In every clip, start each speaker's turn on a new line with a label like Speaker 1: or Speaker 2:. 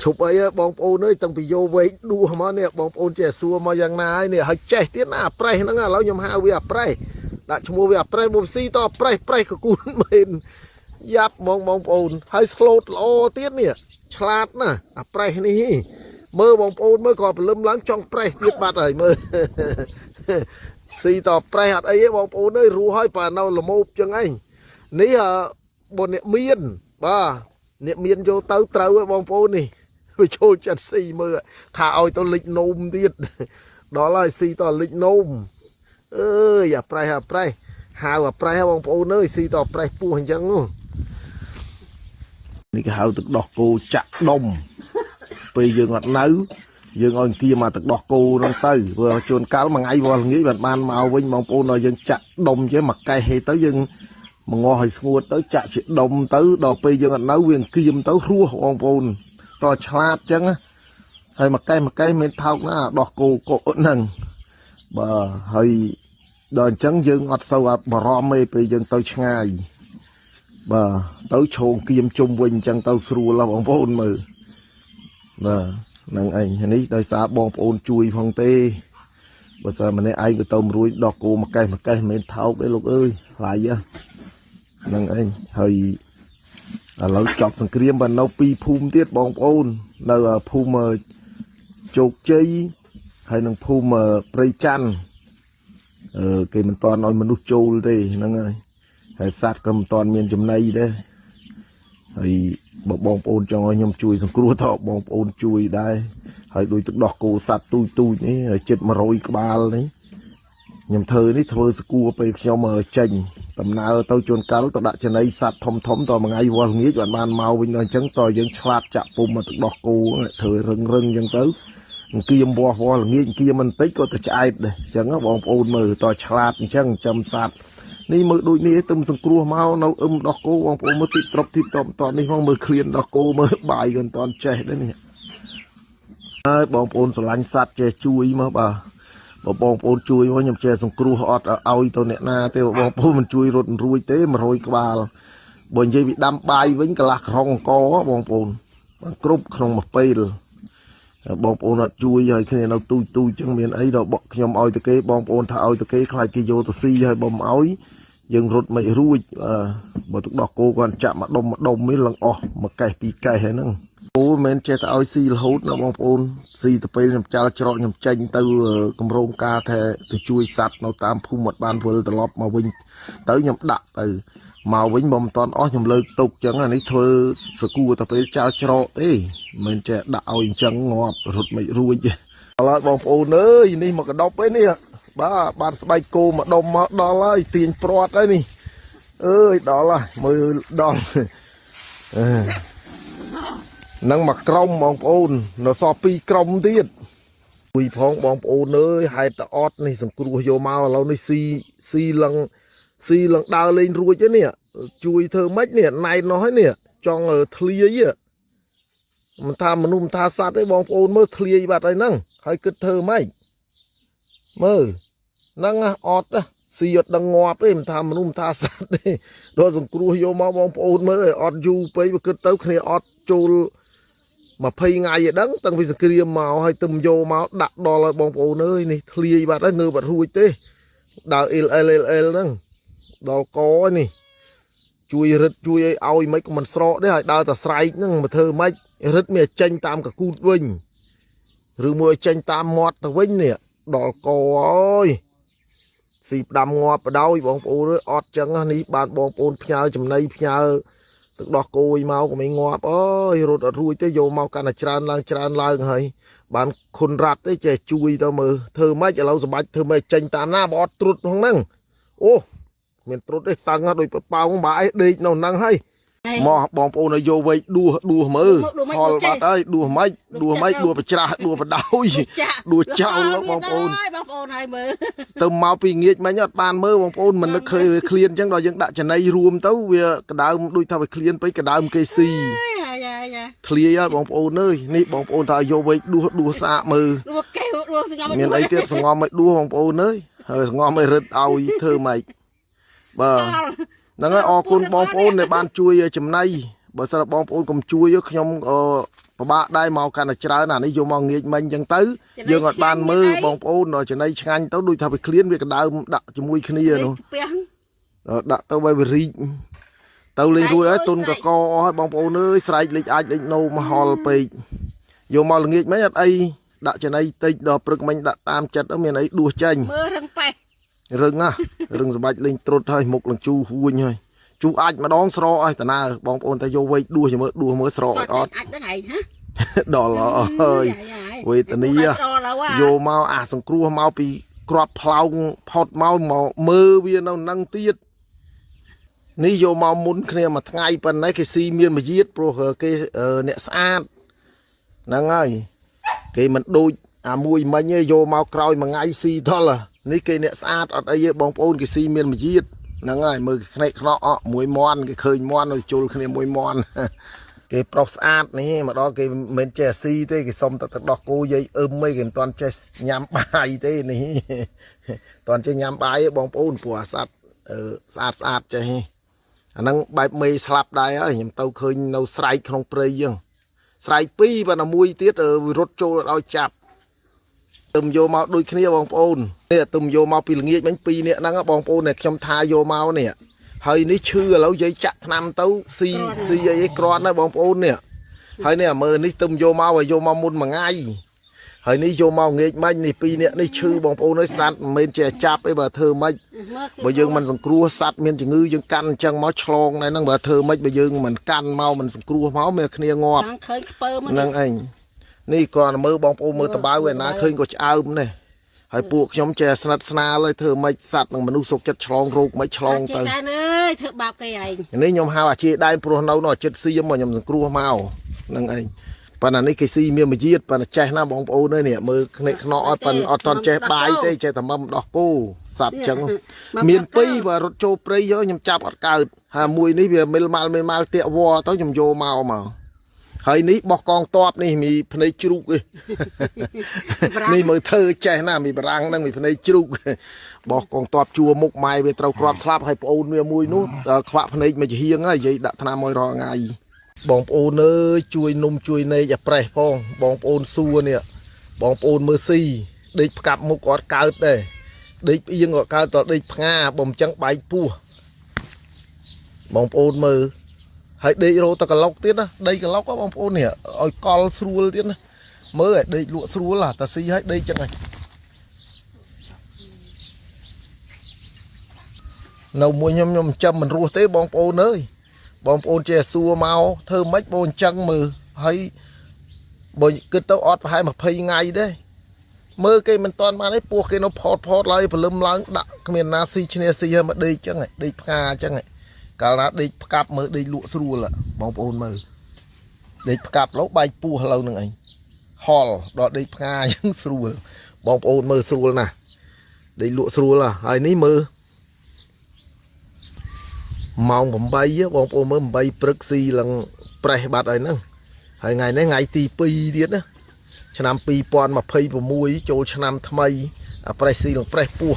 Speaker 1: ឈប់អីហ៎បងប្អូនអើយតាំងពីយកវែកដួសមកនេះបងប្អូនចេះសួរមកយ៉ាងណាហើយនេះហើយចេះទៀតណាអាប្រេះហ្នឹងឥឡូវខ្ញុំហៅវាអាប្រេះដាក់ឈ្មោះវាអាប្រេះបុស៊ីតអាប្រេះប្រេះកគូនមែនយ៉ាប់ហ្មងបងប្អូនហើយស្លូតល្អទៀតនេះឆ្លាតណាស់អាប្រេះនេះមើលបងប្អូនមើលក៏ព្រលឹមឡើងចង់ប្រេះទៀតបាត់ហើយមើល ស៊ីតប្រេះអត់អីទេបងប្អូនអើយរស់ហើយបើនៅល្មោបចឹងឯងនេះអើបុអ្នកមានបាទអ្នកមានយកទៅត្រូវហើយបងប្អូននេះ វាចូលចិត្តស៊ីមើលថាឲ្យទៅលិចនោមទៀតដល់ហើយស៊ីតលិចនោមអើយអាប្រេះអាប្រេះហៅអាប្រេះបងប្អូនអើយស៊ីតប្រេះពោះអញ្ចឹងហ៎នេះគេហៅទឹកដោះគោចាក់ដុំពេលយើងអត់នៅយើងឲ្យអង្គាមកទឹកដោះគោហ្នឹងទៅព្រោះជួនកាលមួយថ្ងៃវល់ល្ងាចបានបានមកវិញបងប្អូនដល់យើងចាក់ដុំចេះមកកេះហេទៅយើងមងោះឲ្យស្ងួតទៅចាក់ជាដុំទៅដល់ពេលយើងអត់នៅវាអង្គាមទៅរស់បងប្អូន តឆ្លាតចឹងណាហើយមកកេះមកកេះមិនថោកណាដោះគោកុហ្នឹងបើហើយដល់អញ្ចឹងយើងអត់សូវអត់បារម្ភទេពេលយើងទៅឆ្ងាយបាទទៅឈោងគៀមជុំវិញអញ្ចឹងទៅស្រួលហ៎បងប្អូនមើលបាទហ្នឹងឯងនេះដោយសារបងប្អូនជួយផងទេបើសិនម្នាក់ឯងក៏ទៅមិនរួចដោះគោមកកេះមកកេះមិនមែនថោកទេលោកអើយថ្លៃហ៎ហ្នឹងឯងហើយ ឥឡូវចប់សង្គ្រាមបើនៅពីរភូមិទៀតបងប្អូននៅភូមិជោគជ័យហើយនិងភូមិព្រៃច័ន្ទអឺគេមិនតាន់ឲ្យមនុស្សចូលទេហ្នឹងហើយហើយសត្វក៏មិនតាន់មានចំណីដែរហើយបើបងប្អូនចង់ឲ្យខ្ញុំជួយសង្គ្រោះតបងប្អូនជួយដែរហើយដោយទឹកដោះគោសត្វទូចទូចនេះជិត100ក្បាលនេះខ្ញុំធ្វើនេះធ្វើសគួរពេលខ្ញុំចេញដំណើរទៅជួនកាលទៅដាក់ចំណីសត្វធំធំតមួយថ្ងៃវល់ល្ងាចបានបានមកវិញដល់អញ្ចឹងតយើងឆ្លាតចាក់ពុំមកទឹកដោះគោធ្វើរឹងរឹងអញ្ចឹងទៅអង្គាមវាស់វល់ល្ងាចអង្គាមមិនតិចក៏ទៅឆ្អែតដែរអញ្ចឹងបងប្អូនមើលតឆ្លាតអញ្ចឹងចំសត្វនេះមើលដូចនេះទឹមសង្គ្រោះមកនៅអឹមដោះគោបងប្អូនមើលទីទ្របទីតបតនេះផងមើលឃ្លានដោះគោមើលបាយក៏មិនតាន់ចេះដែរនេះហើយបងប្អូនស្រឡាញ់សត្វចេះជួយមកបាទបើបងប្អូនជួយមកខ្ញុំចេះសង្គ្រោះអត់ឲ្យទៅអ្នកណាទេបើបងប្អូនមិនជួយរត់មិនរួចទេ100ក្បាលបើនិយាយពីដាំបាយវិញកន្លះក្រុងអង្គបងប្អូនបានគ្រប់ក្នុងមួយពេលបងប្អូនអត់ជួយឲ្យគ្នានៅទូចទូចចឹងមានអីដល់បកខ្ញុំឲ្យទៅគេបងប្អូនថាឲ្យទៅគេខ្លាចគេយកទៅស៊ីហើយបើមិនឲ្យយើងរត់មិនរួចបើទឹកដោះគោគាត់ចាក់មួយដុំមួយដុំនេះឡើងអស់មួយកេះពីរកេះហើយហ្នឹង អូមិនមែនចេះតែឲ្យស៊ីរហូតណាបងប្អូនស៊ីទៅពេលខ្ញុំចាល់ច្រកខ្ញុំចេញទៅកម្រោងការថាទៅជួយសត្វនៅតាមភូមិអត់បានវិលត្រឡប់មកវិញទៅខ្ញុំដាក់ទៅមកវិញបើមិនតាន់អស់ខ្ញុំលើកទុកចឹងអានេះធ្វើសគួរទៅពេលចាល់ច្រកទេមិនមែនចេះដាក់ឲ្យអញ្ចឹងងាប់រត់មិនរួចទេឥឡូវបងប្អូនអើយនេះមកកដប់ឯនេះបាទបានស្បែកគោមកដុំមកដល់ហើយទាញព្រាត់ហើយនេះអើយដល់ហើយមើលដល់អឺ នឹងមកក្រុមបងប្អូននៅសល់ពីរក្រុមទៀតជួយផងបងប្អូនអើយហេតុតែអត់នេះសង្គ្រោះយកមកឥឡូវនេះស៊ីស៊ីលឹងស៊ីលឹងដើរលេងរួចទេនេះជួយធ្វើម៉េចនេះណែននោះហើយនេះចង់ធ្លាយមិនថាមនុស្សមិនថាសត្វទេបងប្អូនមើលធ្លាយបាត់ហើយហ្នឹងហើយគិតធ្វើម៉េចមើលហ្នឹងណាអត់ណាស៊ីអត់ដឹងងាប់ទេមិនថាមនុស្សមិនថាសត្វទេដល់សង្គ្រោះយកមកបងប្អូនមើលអត់យូរពេកបើគិតទៅគ្នាអត់ចូល 20ថ្ងៃឯដឹងតាំងពីសង្គ្រាមមកហើយទឹមយកមកដាក់ដល់ឲ្យបងប្អូនអើយនេះធ្លាយបាត់ហើយងើបអត់រួចទេដើរអ៊ីលអិលអ៊ីលអិលហ្នឹងដល់កនេះជួយរឹតជួយឲ្យឲ្យមិនក៏មិនស្រកទេឲ្យដើរតែស្រែកហ្នឹងមកធ្វើម៉េចរឹតមានចេញតាមកកូតវិញឬមួយឲ្យចេញតាមមាត់ទៅវិញនេះដល់កអើយស៊ីផ្ដាំងាប់បដោយបងប្អូនអើយអត់ចឹងនេះបានបងប្អូនផ្ញើចំណីផ្ញើទឹកដោះគោយមកក៏មិនងាប់អើយរត់អត់រួចទេយកមកកាន់តែច្រើនឡើងច្រើនឡើងហើយបានខុនរ៉ាត់ទេចេះជួយទៅមើលធ្វើម៉េចឥឡូវសម្បាច់ធ្វើម៉េចចេញតាមណាបើអត់ត្រុតក្នុងហ្នឹងអូមានត្រុតទេតឹងដូចប៉ោងបាអីដេកនៅហ្នឹងហើយមកបងប្អូនឲ្យយកវែកដួសដួសមើលហល់បាត់ហើយដួសម៉េចដួសម៉េចដួសប្រច្រាស់ដួសបដោយដួសចោលបងប្អូន
Speaker 2: បងប្អូនហើយមើល
Speaker 1: ទៅមកពីងាចមិញអត់បានមើលបងប្អូនមិននឹកឃើញវាឃ្លានអញ្ចឹងដល់យើងដាក់ចំណីរួមទៅវាកដើមដូចថាវាឃ្លានពេកកដើមគេស៊ី
Speaker 2: យ៉ាយ៉ាយ៉ា
Speaker 1: ធ្លាយហើយបងប្អូនអើយនេះបងប្អូនថាយកវែកដួសដួសស្អាកមើល
Speaker 2: ដួសកែវដួសសងំ
Speaker 1: មានអីទៀតសងំឲ្យដួសបងប្អូនអើយហើយសងំឲ្យរឹតឲ្យធ្វើម៉េចបាទហ្នឹងហើយអរគុណបងប្អូនដែលបានជួយចំណីបើសិនបងប្អូនកុំជួយខ្ញុំអឺ ពិបាកដែរមកកាន់តែច្រើនអានេះយកមកងាកមិញអញ្ចឹងទៅយើងអត់បានមើលបងប្អូនដល់ចំណីឆ្ងាញ់ទៅដូចថាវាឃ្លានវាកដើមដាក់ជាមួយគ្នានោះ
Speaker 2: ស្ពះ
Speaker 1: ដាក់ទៅឲ្យវារីកទៅលេងរួចហើយទុនកកអស់ហើយបងប្អូនអើយស្រែកលេចអាចលេចនោមហល់ពេកយកមកល្ងាចមិញអត់អីដាក់ចំណីតិចដល់ព្រឹកមិញដាក់តាមចិត្តទៅមានអីដួសចេញ
Speaker 2: មើលរឹងប៉េះ
Speaker 1: រឹងណាស់រឹងសបាច់លេងត្រុតហើយមុខលងជូរហួញហើយជូរអាចម្ដងស្រកហើយតាណើបងប្អូនតែយកវែកដួសមើលដួសមើលស្រកឲ្យអត់
Speaker 2: អាចហ្នឹងឯងហ៎
Speaker 1: ដល់អើយវេទនាយកមកអាសង្គ្រោះមកពីក្របផ្លោងផុតមកមកមើលវានៅនឹងទៀតនេះយកមកមុនគ្នាមួយថ្ងៃប៉ុណ្ណេះគេស៊ីមានមយាទព្រោះគេអ្នកស្អាតហ្នឹងហើយគេមិនដូចអាមួយមិញទេយកមកក្រោយមួយថ្ងៃស៊ីដល់នេះគេអ្នកស្អាតអត់អីទេបងប្អូនគេស៊ីមានមយាទហ្នឹងហើយមើលគេខ្នែកខ្នក់អក់មួយមន់គេឃើញមន់ឲ្យជុលគ្នាមួយមន់ គេប្រុសស្អាតនេះមកដល់គេមិនមែនចេះស៊ីទេគេសុំតែទឹកដោះគោយាយអឹមអីគេមិនទាន់ចេះញ៉ាំបាយទេនេះ មិនទាន់ចេះញ៉ាំបាយទេបងប្អូនព្រោះអាសត្វអឺស្អាតស្អាតចេះហីអាហ្នឹងបែបមេស្លាប់ដែរហើយខ្ញុំទៅឃើញនៅស្រែកក្នុងព្រៃហ្នឹងស្រែកពីរបើតែមួយទៀតអឺវារត់ចូលឲ្យចាប់ទឹមយកមកដូចគ្នាបងប្អូននេះទឹមយកមកពីល្ងាចមិញពីរនាក់ហ្នឹងបងប្អូននេះខ្ញុំថាយកមកនេះហើយនេះឈឺឥឡូវយាយចាក់ថ្នាំទៅស៊ីស៊ីអីឯក្រាន់ហើយបងប្អូននេះហើយនេះអាមើនេះទឹមយកមកឲ្យយកមកមុនមួយថ្ងៃហើយនេះយកមកងាកមិញនេះពីរនាក់នេះឈឺបងប្អូនអើយសត្វមិនមែនជាចាប់អីបើធ្វើម៉េច បើយើងមិនសង្គ្រោះសត្វមានជំងឺយើងកាន់អញ្ចឹងមកឆ្លងដែរហ្នឹងបើធ្វើម៉េចបើយើងមិនកាន់មកមិនសង្គ្រោះមកមានគ្នាងាប់
Speaker 2: ឃើញខ្ពើម
Speaker 1: ហ្នឹងឯងនេះគ្រាន់តែមើលបងប្អូនមើលតបៅឯណាឃើញក៏ឆ្អើមនេះហើយពួកខ្ញុំចេះស្និទ្ធស្នាលហើយធ្វើម៉េចសត្វនិងមនុស្សសុខចិត្តឆ្លងរោគមិនឆ្លងទៅ
Speaker 2: តែអើយធ្វើបាបគេឯង
Speaker 1: នេះខ្ញុំហៅអាជាដែនព្រោះនៅនៅចិត្តសៀមមកខ្ញុំសង្គ្រោះមកហ្នឹងឯងប៉ុន្តែនេះគេស៊ីមានមយាទប៉ុន្តែចេះណាបងប្អូនអើយនេះមើលខ្នែកខ្នក់អត់ប៉ុន្តែអត់តន់ចេះបាយទេចេះតែមឹមដោះគោសត្វចឹង មានពីរបើរត់ចូលព្រៃយកខ្ញុំចាប់អត់កើតហើយមួយនេះវាមិលម៉ាល់មិលម៉ាល់តាកវទៅខ្ញុំយកមកមកហើយនេះបោះកងតបនេះមានភ្នែកជ្រូកឯង នេះមើលធ្វើចេះណាមានបារាំងហ្នឹងមានភ្នែកជ្រូកបោះកងតបជួមុខម៉ែវាត្រូវគ្រាប់ស្លាប់ហើយប្អូនវាមួយនោះខ្វាក់ភ្នែកមកជាហៀងហើយនិយាយដាក់ថ្នាំឲ្យរាល់ថ្ងៃបងប្អូនអើយជួយនំជួយណែកអាប្រេះផងបងប្អូនសួរនេះបងប្អូនមើលស៊ីដេកផ្កាប់មុខអត់កើតដែរ ដេកផ្អៀងក៏កើតតដេកផ្ងាបើមិនចឹងបែកពោះបងប្អូនមើលហើយដេករោតកឡុកទៀតណាដីកឡុកហ៎បងប្អូននេះឲ្យកលស្រួលទៀតណាមើលឲ្យដេកលក់ស្រួលហ่ะតាស៊ីឲ្យដេកចឹងហើយនៅមួយខ្ញុំខ្ញុំចាំមិនរស់ទេបងប្អូនអើយបងប្អូនចេះសួរមកធ្វើម៉េចបងអញ្ចឹងមើលហើយបើគិតទៅអត់ប្រហែល20ថ្ងៃទេ មើលគេមិនតាន់បានទេពោះគេនៅផតផតឡើយព្រលឹមឡើងដាក់គ្មានណាស៊ីឈ្នះស៊ីហើយមកដេកចឹងហ៎ដេកផ្កាចឹងហ៎កាលណាដេកផ្កាប់មើលដេកលក់ស្រួលហ៎បងប្អូនមើលដេកផ្កាប់ឡូវបែកពោះឡូវនឹងឯងហល់ដល់ដេកផ្កាចឹងស្រួលបងប្អូនមើលស្រួលណាស់ដេកលក់ស្រួលហ៎ហើយនេះមើលម៉ោង8ហ៎បងប្អូនមើល8ព្រឹកស៊ីឡើងប្រេះបាត់ហើយហ្នឹងហើយថ្ងៃនេះថ្ងៃទី2ទៀតណា ឆ្នាំ2026ចូលឆ្នាំថ្មីអាប្រេះស៊ីនឹងប្រេះពោះ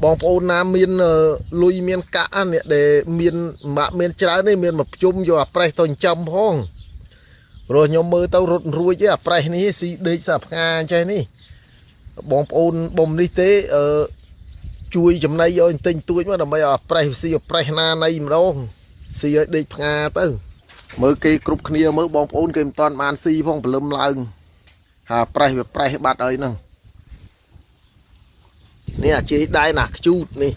Speaker 1: បងប្អូនណាមានលុយមានកាក់អាអ្នកដែលមានម៉ាក់មានច្រើនទេមានមកជុំយកអាប្រេះទៅចិញ្ចឹមផងព្រោះខ្ញុំមើលទៅរត់រួចទេអាប្រេះនេះស៊ីដេកសាផ្កាអញ្ចេះនេះបងប្អូនបំនេះទេអឺជួយចំណៃឲ្យបន្តិចតួចមកដើម្បីឲ្យអាប្រេះស៊ីអាប្រេះណានៃម្ដងស៊ីឲ្យដេកផ្ងាទៅមើលគេគ្រប់គ្នាមើលបងប្អូនគេមិនតាន់បានស៊ីផងព្រលឹមឡើង ហាប្រេះវាប្រេះបាត់ហើយហ្នឹងនេះអាជេដែនអាខ្ជូតនេះ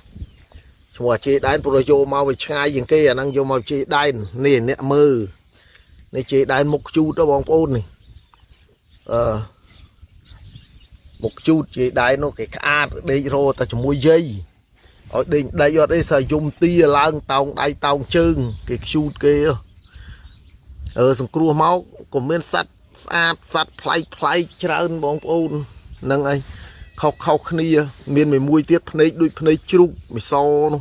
Speaker 1: ឈ្មោះអាជេដែនព្រោះយកមកវាឆ្ងាយជាងគេអាហ្នឹងយកមកជេដែននេះអ្នកមើលនេះជេដែនមុខខ្ជូតទៅបងប្អូននេះអឺមុខខ្ជូតជេដែននោះគេក្អាតដេករោតែជាមួយយាយឲ្យដេកដៃអត់អីសើយំទាឡើងតោងដៃតោងជើងគេខ្ជូតគេអឺសង្គ្រោះមកក៏មានសัตว์ ស្អាតសัตว์ប្លែកប្លែកច្រើនបងប្អូនហ្នឹងឯងខុសខុសគ្នា មានមួយមួយទៀតភ្នែកដូចភ្នែកជ្រូកមីសនោះ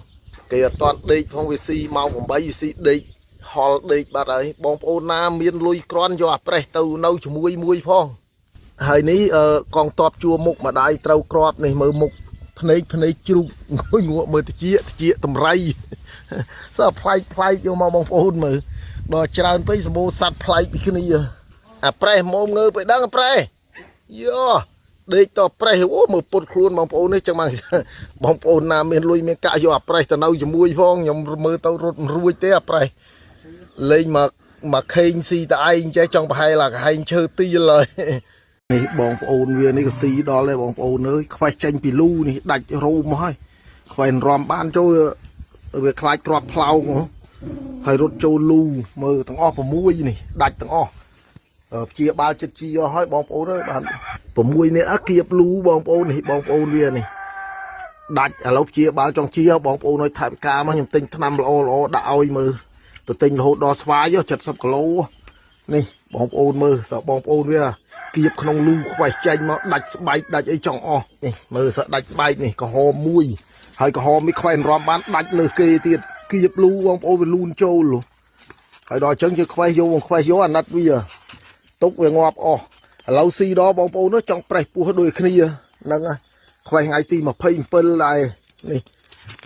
Speaker 1: គេអត់តាន់ដេកផងវាស៊ីម៉ោង8វាស៊ីដេកហល់ដេកបាត់ហើយបងប្អូនណាមានលុយគ្រាន់យកអាប្រេះទៅនៅជាមួយមួយផងហើយនេះអឺកងតបជួមុខម្ដាយត្រូវក្របនេះមើលមុខភ្នែកភ្នែកជ្រូកងួយងក់មើលតិចតិចតម្រៃសើប្លែកប្លែកយកមកបងប្អូនមើលដល់ច្រើនពេកសម្បូរសัตว์ប្លែកពីគ្នា អាប្រេះមុំងើទៅដឹងអាប្រេះយោដេកតប្រេះអូមើលពុតខ្លួនបងប្អូននេះចឹងមកបងប្អូនណាមានលុយមានកាក់យកអាប្រេះទៅនៅជាមួយផងខ្ញុំមើលទៅរត់មិនរួចទេអាប្រេះលេងមកមកខេងស៊ីតឯងចេះចង់ប្រហែលអាកហែងឈើទីលហើយនេះបងប្អូនវានេះក៏ស៊ីដល់ដែរបងប្អូនអើយខ្វេះចេញពីលូនេះដាច់រោមមកហើយខ្វេះរំបានចូលវាខ្លាចក្របផ្លោងហ៎ហើយរត់ចូលលូមើលទាំងអស់6នេះដាច់ទាំងអស់ព្យាបាលចិត្តជាអស់ហើយបងប្អូនអើយបាន6នេះអគៀបលូបងប្អូននេះបងប្អូនវានេះដាច់ឥឡូវព្យាបាលចង់ជាបងប្អូនឲ្យថវិកាមកខ្ញុំទិញថ្នាំល្អល្អដាក់ឲ្យមើលទៅទិញរហូតដល់ស្វាយ70គីឡូនេះបងប្អូនមើលសើបងប្អូនវាគៀបក្នុងលូខ្វេះចេញមកដាច់ស្បែកដាច់អីចង់អស់នេះមើលសើដាច់ស្បែកនេះក្រហមមួយហើយក្រហមនេះខ្វេះរំបានដាច់លើសគេទៀតគៀបលូបងប្អូនវាលូនចូលហើយដល់អញ្ចឹងយើងខ្វេះយកខ្វេះយកអាណិតវាទុកវាងាប់អស់ឥឡូវស៊ីដល់បងប្អូននោះចង់ប្រេះពោះដូចគ្នាហ្នឹងហើយខ្វេះថ្ងៃទី27ដែរនេះ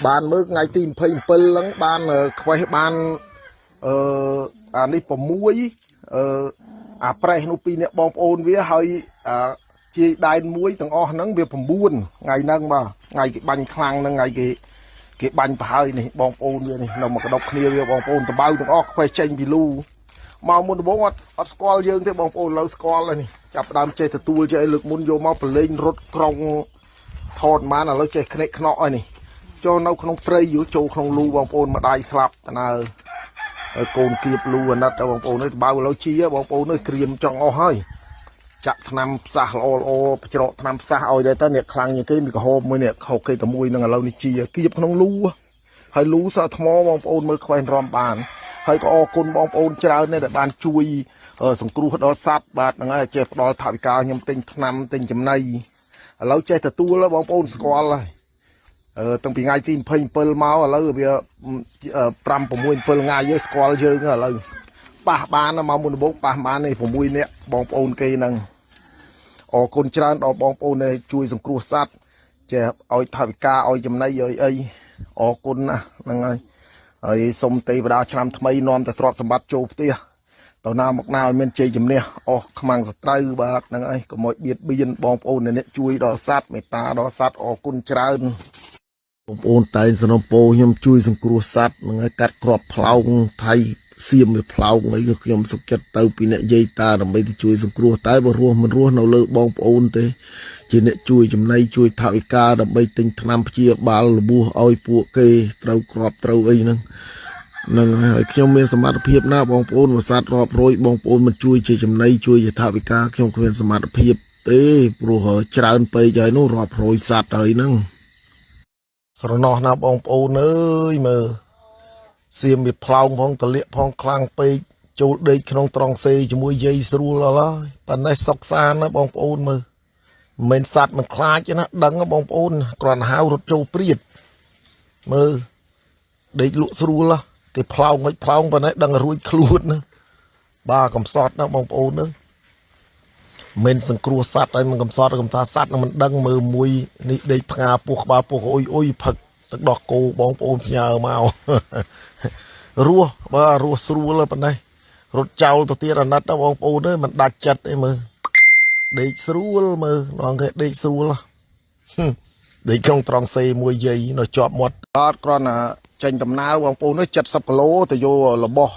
Speaker 1: បានមើលថ្ងៃទី27ហ្នឹងបានខ្វេះបានអឺអានេះ6អឺអាប្រេះនោះពីរអ្នកបងប្អូនវាហើយអាជាយដែនមួយទាំងអស់ហ្នឹងវា9ថ្ងៃហ្នឹងបាទថ្ងៃគេបាញ់ខ្លាំងហ្នឹងថ្ងៃគេគេបាញ់ប្រហើយនេះបងប្អូនវានេះនៅមកកដប់គ្នាវាបងប្អូនតបៅទាំងអស់ខ្វេះចេញពីលូមកមុនដំបូងអត់អត់ស្គាល់យើងទេបងប្អូនឥឡូវស្គាល់ហើយនេះចាប់ផ្ដើមចេះទទួលចេះឲ្យលើកមុនយកមកប្រឡែងរត់ក្រុងថតបានឥឡូវចេះខ្នែកខ្នក់ហើយនេះចូលនៅក្នុងព្រៃយូរចូលក្នុងលូបងប្អូនម្ដាយស្លាប់តើហើយកូនគៀបលូអាណិតបងប្អូននេះតបៅឥឡូវជាបងប្អូននេះក្រៀមចង់អស់ហើយចាក់ថ្នាំផ្សះល្អល្អច្រកថ្នាំផ្សះឲ្យដែរតើអ្នកខ្លាំងជាងគេមានក្រហមមួយនេះខុសគេតែមួយនឹងឥឡូវនេះជាគៀបក្នុងលូហើយលូសើថ្មបងប្អូនមើលខ្វែងរំបានហើយក៏អរគុណបងប្អូនច្រើនណាស់ដែលបានជួយសង្គ្រោះដល់សត្វបាទហ្នឹងហើយចេះផ្ដល់ថវិកាខ្ញុំទិញថ្នាំទិញចំណីឥឡូវចេះទទួលបងប្អូនស្គាល់ហើយអឺតាំងពីថ្ងៃទី27មកឥឡូវវា5 6 7ថ្ងៃយើងស្គាល់យើងឥឡូវប៉ះបានមកមុនដំបូងប៉ះបាននេះ6នាក់បងប្អូនគេហ្នឹងអរគុណច្រើនដល់បងប្អូនដែលជួយសង្គ្រោះសត្វចេះឲ្យថវិកាឲ្យចំណីឲ្យអីអរគុណណាស់ហ្នឹងហើយហើយសូមទេវតាឆ្នាំថ្មីនាំតែទ្រព្យសម្បត្តិចូលផ្ទះទៅណាមកណាឲ្យមានជ័យជំនះអស់ខ្មាំងសត្រូវបាទហ្នឹងហើយកុំឲ្យបៀតបៀនបងប្អូនអ្នកជួយដល់សត្វមេត្តាដល់សត្វអរគុណច្រើនបងប្អូនតែងសំណពោខ្ញុំជួយសង្គ្រោះសត្វហ្នឹងហើយកាត់ក្របផ្លោងថៃសៀមវាផ្លោងអីក៏ខ្ញុំសុខចិត្តទៅពីអ្នកយាយតាដើម្បីទៅជួយសង្គ្រោះតែបើរស់មិនរស់នៅលើបងប្អូនទេជាអ្នកជួយចំណីជួយថវិកាដើម្បីទិញថ្នាំព្យាបាលរបួសឲ្យពួកគេត្រូវក្របត្រូវអីហ្នឹងហ្នឹងហើយខ្ញុំមានសមត្ថភាពណាបងប្អូនវសត្វរាប់រយបងប្អូនមិនជួយជាចំណីជួយជាថវិកាខ្ញុំគ្មានសមត្ថភាពទេព្រោះច្រើនពេកហើយនោះរាប់រយសត្វហើយហ្នឹងស្រណោះណាបងប្អូនអើយមើលសៀមវាផ្លោងផងតលៀកផងខ្លាំងពេកចូលដេកក្នុងត្រង់សេជាមួយយាយស្រួលអស់ហើយប៉ណ្ណេះសុកសានណាបងប្អូនមើលមិនមែនសត្វមិនខ្លាចទេណាដឹងណាបងប្អូនគ្រាន់ហៅរត់ចូលព្រាតមើលដេកលក់ស្រួលហ៎គេផ្លោងមិនផ្លោងប៉ុណ្ណេះដឹងរួចខ្លួនណាបាទកំសត់ណាបងប្អូនណាមិនសង្គ្រោះសត្វឲ្យមិនកំសត់កំថាសត្វនឹងមិនដឹងមើលមួយនេះដេកផ្ងាពោះក្បាលពោះអុយអុយផឹកទឹកដោះគោបងប្អូនផ្ញើមករស់បាទរស់ស្រួលប៉ុណ្ណេះរត់ចោលទៅទៀតអាណិតណាបងប្អូនអើយមិនដាច់ចិត្តទេមើលដេកស្រួលមើលនងគេដេកស្រួលហ៎ដេកក្នុងត្រង់សេមួយយាយនៅជាប់មាត់អត់គ្រាន់តែចេញដំណើរបងប្អូននេះ70គីឡូទៅយករបស់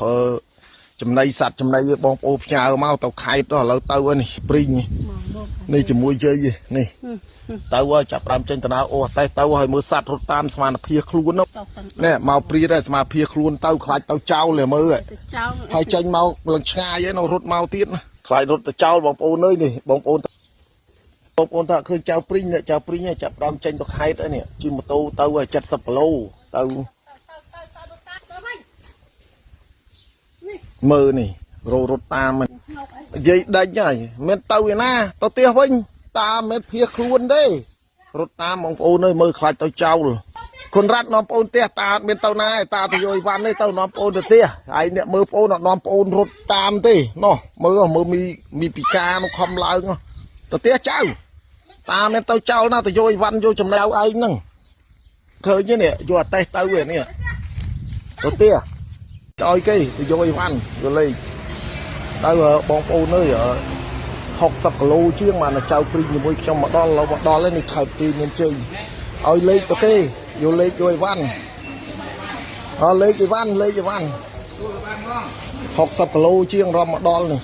Speaker 1: ចំណីសត្វចំណីបងប្អូនផ្ញើមកទៅខេត្តឥឡូវទៅហើយនេះព្រីងនេះជាមួយយាយនេះទៅហើយចាប់ដើមចេញដំណើរអូតែទៅហើយមើលសត្វរត់តាមស្មានភាពខ្លួននោះ
Speaker 2: តោះសិន
Speaker 1: នេះមកព្រាដែរស្មារភាពខ្លួនទៅខ្លាចទៅចោលទេមើល
Speaker 2: ទៅចោល
Speaker 1: ហើយចេញមកលឹងឆ្ងាយឯនៅរត់មកទៀតណាខ្លាចរត់ទៅចោលបងប្អូនអើយនេះបងប្អូនបងប្អូនថាឃើញចៅព្រីងនេះចៅព្រីងនេះចាប់ដើមចេញទៅខេត្តហើយនេះជិះម៉ូតូទៅហើយ70គីឡូទៅ
Speaker 2: ទៅទៅទៅទៅទៅវិញ
Speaker 1: មើលនេះរត់រត់តាម
Speaker 2: ណុកអី
Speaker 1: និយាយដេញហើយមិនទៅឯណាទៅផ្ទះវិញតាមមិនភៀសខ្លួនទេរត់តាមបងប្អូនអើយមើលខ្លាចទៅចោលគុណរ៉ាត់នាំប្អូនផ្ទះតាអត់មានទៅណាឯតាទៅយកអីវ៉ាន់នេះទៅនាំប្អូនទៅផ្ទះហើយអ្នកមើលប្អូនអត់នាំប្អូនរត់តាមទេណោះមើលមើលមីមីពិការនោះខំឡើងទៅផ្ទះចៅតាមានទៅចោលណាទៅយកអីវ៉ាន់យកចំណៅឯងហ្នឹងឃើញទេនេះយកអាតេះទៅឯនេះទៅផ្ទះទៅឲ្យគេទៅយកអីវ៉ាន់យកលេខ ទៅបងប្អូនអើយ60គីឡូជាងបានចៅព្រីងជាមួយខ្ញុំមកដល់ឡូវមកដល់ហើយនេះខេត្តទីមានជ័យឲ្យលេខទៅគេយកលេខយកអីវ៉ាន់អលេខអីវ៉ាន់លេខអីវ៉ាន់60គីឡូជាងរំមកដល់នេះ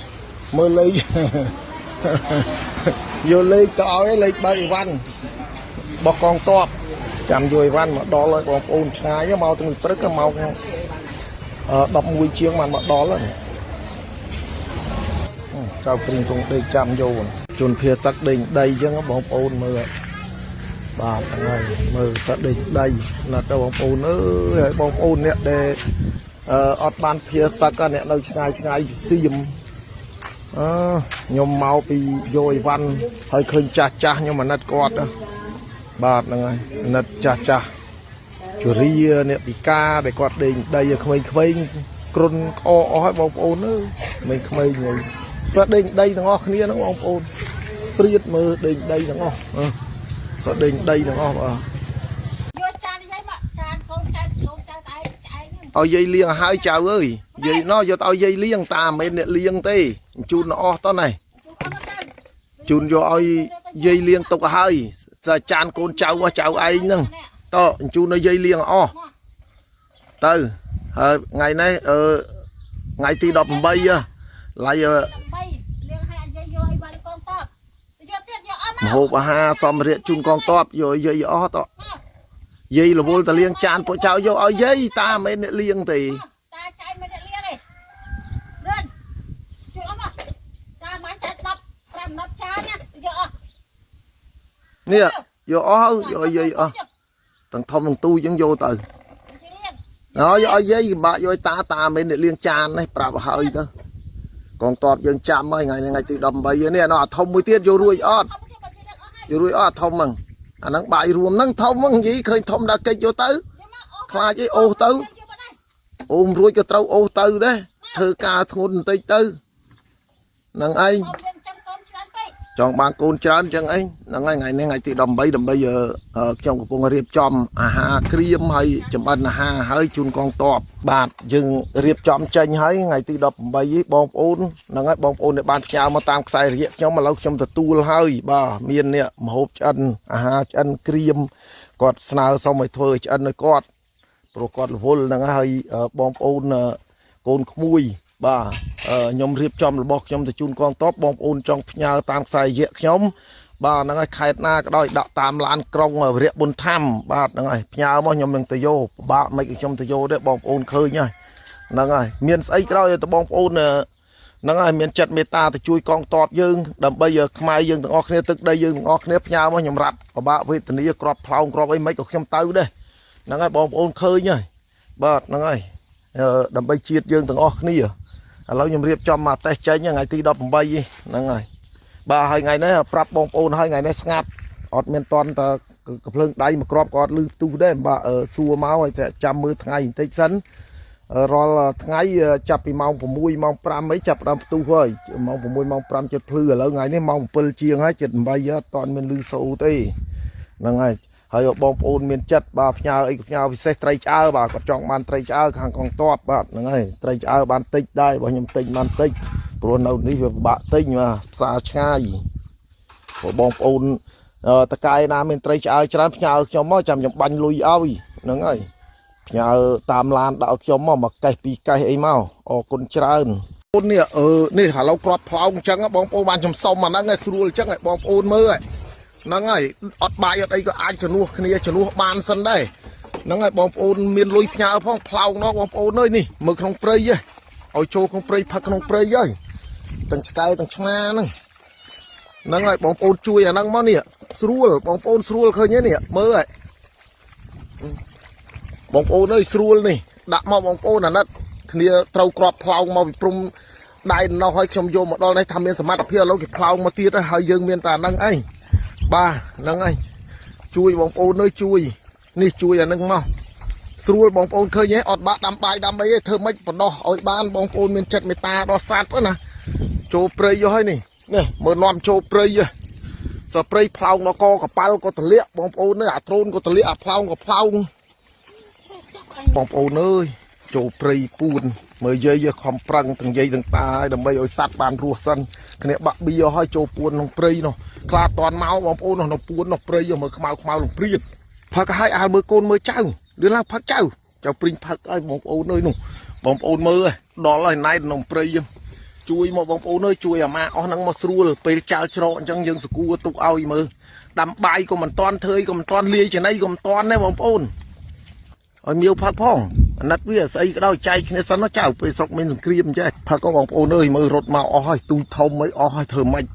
Speaker 1: មើលលេខ យកលេខទៅឲ្យលេខបើអីវ៉ាន់បោះកងតបចាំយកអីវ៉ាន់មកដល់ហើយបងប្អូនឆ្ងាយមកទាំងព្រឹកមក11ជាងបានមកដល់ហើយចៅព្រីងគង់ដេកចាំយកជនភាសឹកដេញដីអញ្ចឹងបងប្អូនមើលបាទហ្នឹងហើយមើលសឹកដេញដីណាត់ទៅបងប្អូនអើយហើយបងប្អូនអ្នកដែលអត់បានភាសឹកអ្នកនៅឆ្ងាយឆ្ងាយពីសៀមអឺខ្ញុំមកពីយកអីវ៉ាន់ហើយឃើញចាស់ចាស់ខ្ញុំអាណិតគាត់បាទហ្នឹងហើយអាណិតចាស់ចាស់ជរាអ្នកពិការដែលគាត់ដេញដីឲ្យក្មេងៗគ្រុនក្អកអស់ហើយបងប្អូនអើយក្មេងៗហ្នឹងសើដេញដីទាំងអស់គ្នាហ្នឹងបងប្អូនព្រៀតមើលដេញដីទាំងអស់សើដេញដីទាំងអស់បាទ
Speaker 2: យកចានយាយមកចានកូនចៅកូនចៅតែឯងឯង
Speaker 1: ឲ្យយាយលៀងឲ្យហើយចៅអើយយាយណោះយកទៅឲ្យយាយលៀងតាមមិនអ្នកលៀងទេជូនអស់តនេះ
Speaker 2: ជូនអស់ទៅ
Speaker 1: ជូនយកឲ្យយាយលៀងទុកឲ្យហើយសើចានកូនចៅអស់ចៅឯងហ្នឹងតជូនឲ្យយាយលៀងអស់ទៅហើយថ្ងៃនេះអឺថ្ងៃទី18ឡៃ
Speaker 2: 3លៀងឲ្យយាយយកអីវ៉ាន់កងតបយកទៀតយកអស់ម
Speaker 1: មហូបអាហារសម្ភារៈជូនកងតបយកឲ្យយាយអស់តយាយរវល់តលៀងចានពួកចៅយកឲ្យយាយតាមមិនអ្នកលៀងទេ
Speaker 2: តាចៃមិនអ្នកលៀងទេរឿនជូនអស់មកចាបានចែក10 5 10ចានណាយកអស់
Speaker 1: នេះយកអស់ហើយយកឲ្យយាយអស់ទាំងធំទាំងទូអញ្ចឹងយកទៅ
Speaker 2: លៀង
Speaker 1: ហើយយកឲ្យយាយបាក់យកឲ្យតាតាមិនអ្នកលៀងចាននេះប្រាប់ឲ្យហើយទៅកងតបយើងចាំហើយថ្ងៃនេះថ្ងៃទី18នេះអានោះអាធំមួយទៀតយករួចអត់
Speaker 2: ធំទៀតបើជិះអស់ហើយ
Speaker 1: យករួចអត់អាធំហ្នឹងអាហ្នឹងបាយរួមហ្នឹងធំហ្នឹងនិយាយឃើញធំដល់កិច្ចយកទៅ
Speaker 2: យកមកអូ
Speaker 1: ខ្លាចអីអូសទៅ
Speaker 2: យកមកដែរ
Speaker 1: អូមរួចក៏ត្រូវអូសទៅដែរធ្វើការធ្ងន់បន្តិចទៅហ្នឹងឯង
Speaker 2: អូយើងចាំកូនច្រើនពេក
Speaker 1: ចង់បានកូនច្រើនចឹងអីហ្នឹងហើយថ្ងៃនេះថ្ងៃទី18ដើម្បីខ្ញុំកំពុងរៀបចំអាហារក្រៀមហើយចម្អិនអាហារហើយជូនកងទ័ពបាទយើងរៀបចំចេញហើយថ្ងៃទី18នេះបងប្អូនហ្នឹងហើយបងប្អូនដែលបានផ្ញើមកតាមខ្សែរយៈខ្ញុំឥឡូវខ្ញុំទទួលហើយបាទមាននេះម្ហូបឆ្អិនអាហារឆ្អិនក្រៀមគាត់ស្នើសុំឲ្យធ្វើឲ្យឆ្អិនឲ្យគាត់ព្រោះគាត់រវល់ហ្នឹងហើយបងប្អូនកូនក្មួយបាទខ្ញុំរៀបចំរបស់ខ្ញុំទៅជូនកងទ័ពបងប្អូនចង់ផ្ញើតាមខ្សែរយៈខ្ញុំបាទហ្នឹងហើយខេត្តណាក៏ដោយដាក់តាមឡានក្រុងវរៈប៊ុនធម្មបាទហ្នឹងហើយផ្ញើមកខ្ញុំនឹងទៅយកពិបាកមិនឲ្យខ្ញុំទៅយកទេបងប្អូនឃើញហើយហ្នឹងហើយមានស្អីក្រោយឲ្យទៅបងប្អូនហ្នឹងហើយមានចិត្តមេត្តាទៅជួយកងទ័ពយើងដើម្បីឲ្យខ្មែរយើងទាំងអស់គ្នាទឹកដីយើងទាំងអស់គ្នាផ្ញើមកខ្ញុំរាប់ពិបាកវេទនាក្របផ្លោងក្របអីមិនក៏ខ្ញុំទៅដែរហ្នឹងហើយបងប្អូនឃើញហើយបាទហ្នឹងហើយដើម្បីជាតិយើងទាំងអស់គ្នាឥឡូវខ្ញុំរៀបចំមកតេស្តចេញថ្ងៃទី18ហ្នឹងហើយបាទហើយថ្ងៃនេះប្រាប់បងប្អូនហើយថ្ងៃនេះស្ងាត់អត់មានតន់តកំភ្លើងដៃមួយគ្រាប់ក៏អត់លឺផ្ទុះដែរបាទសួរមកឲ្យតែចាំមើលថ្ងៃបន្តិចសិនរាល់ថ្ងៃចាប់ពីម៉ោង6ម៉ោង5អីចាប់ដើមផ្ទុះហើយម៉ោង6ម៉ោង5ចិត្តភ្លឺឥឡូវថ្ងៃនេះម៉ោង7ជាងហើយចិត្ត8អត់តន់មានលឺសូរទេហ្នឹងហើយហើយបងប្អូនមានចិត្តបាទផ្ញើអីក៏ផ្ញើពិសេសត្រីឆ្អើបាទគាត់ចង់បានត្រីឆ្អើខាងកងទ័ពបាទហ្នឹងហើយត្រីឆ្អើបានតិចដែរបើខ្ញុំទិញបានតិចព្រោះនៅនេះវាពិបាកទិញបាទផ្សារឆ្ងាយព្រោះបងប្អូនតកែណាមានត្រីឆ្អើច្រើនផ្ញើខ្ញុំមកចាំខ្ញុំបាញ់លុយឲ្យហ្នឹងហើយផ្ញើតាមឡានដាក់ឲ្យខ្ញុំមកមួយកេះពីរកេះអីមកអរគុណច្រើនអូននេះនេះឥឡូវគ្រាប់ផ្លោងអញ្ចឹងបងប្អូនបានខ្ញុំសុំអាហ្នឹងឲ្យស្រួលអញ្ចឹងឲ្យបងប្អូនមើលហ្នឹងហើយអត់បាយអត់អីក៏អាចជំនួសគ្នាជំនួសបានសិនដែរហ្នឹងហើយបងប្អូនមានលុយផ្ញើផងផ្លោងនោះបងប្អូនអើយនេះមើលក្នុងព្រៃហ៎ឲ្យចូលក្នុងព្រៃផឹកក្នុងព្រៃហើយទាំងឆ្កែទាំងឆ្មាហ្នឹងហ្នឹងហើយបងប្អូនជួយអាហ្នឹងមកនេះស្រួលបងប្អូនស្រួលឃើញទេនេះមើលហើយបងប្អូនអើយស្រួលនេះដាក់មកបងប្អូនអាណិតគ្នាត្រូវក្របផ្លោងមកពីព្រំដែនណោះហើយខ្ញុំយកមកដល់នេះថាមានសមត្ថភាពឥឡូវគេផ្លោងមកទៀតហើយយើងមានតែអាហ្នឹងឯងបាទហ្នឹងហើយជួយបងប្អូនអើយជួយនេះជួយអាហ្នឹងមកស្រួលបងប្អូនឃើញទេអត់បាក់ដាំបាយដាំអីទេធ្វើម៉េចបណ្ដោះឲ្យបានបងប្អូនមានចិត្តមេត្តាដល់សត្វណាចូលព្រៃយកហើយនេះនេះមើលនាំចូលព្រៃហ៎សព្រៃផ្លោងដល់កកប៉ាល់ក៏ទលាក់បងប្អូននេះអាត្រូនក៏ទលាក់អាផ្លោងក៏ផ្លោងបងប្អូនអើយចូលព្រៃពួន មើលយាយយើងខំប្រឹងទាំងយាយទាំងតាឲ្យដើម្បីឲ្យសត្វបានរស់សិនគ្នាបាក់បៀឲ្យចូលពួនក្នុងព្រៃនោះខ្លាតតាន់មកបងប្អូននោះនៅពួននោះព្រៃមើលខ្មៅខ្មៅលំព្រាតផឹកឲ្យអាលមើលកូនមើលចៅលឿនឡើងផឹកចៅចៅព្រីងផឹកឲ្យបងប្អូនអើយនោះបងប្អូនមើលដល់ហើយណៃក្នុងព្រៃជួយមកបងប្អូនអើយជួយអាម៉ាអស់ហ្នឹងមកស្រួលពេលចៅច្រកអញ្ចឹងយើងសគួរទុកឲ្យមើលដាំបាយក៏មិនតាន់ធ្វើក៏មិនតាន់លាយចំណីក៏មិនតាន់ដែរបងប្អូនឲ្យមៀវផឹកផងអាណិតវាស្អីក៏ដោយចែកគ្នាសិនចៅពេលស្រុកមានសង្គ្រាមចេះផឹកក៏បងប្អូនអើយមើលរត់មកអស់ហើយទូចធំអីអស់ហើយធ្វើម៉េច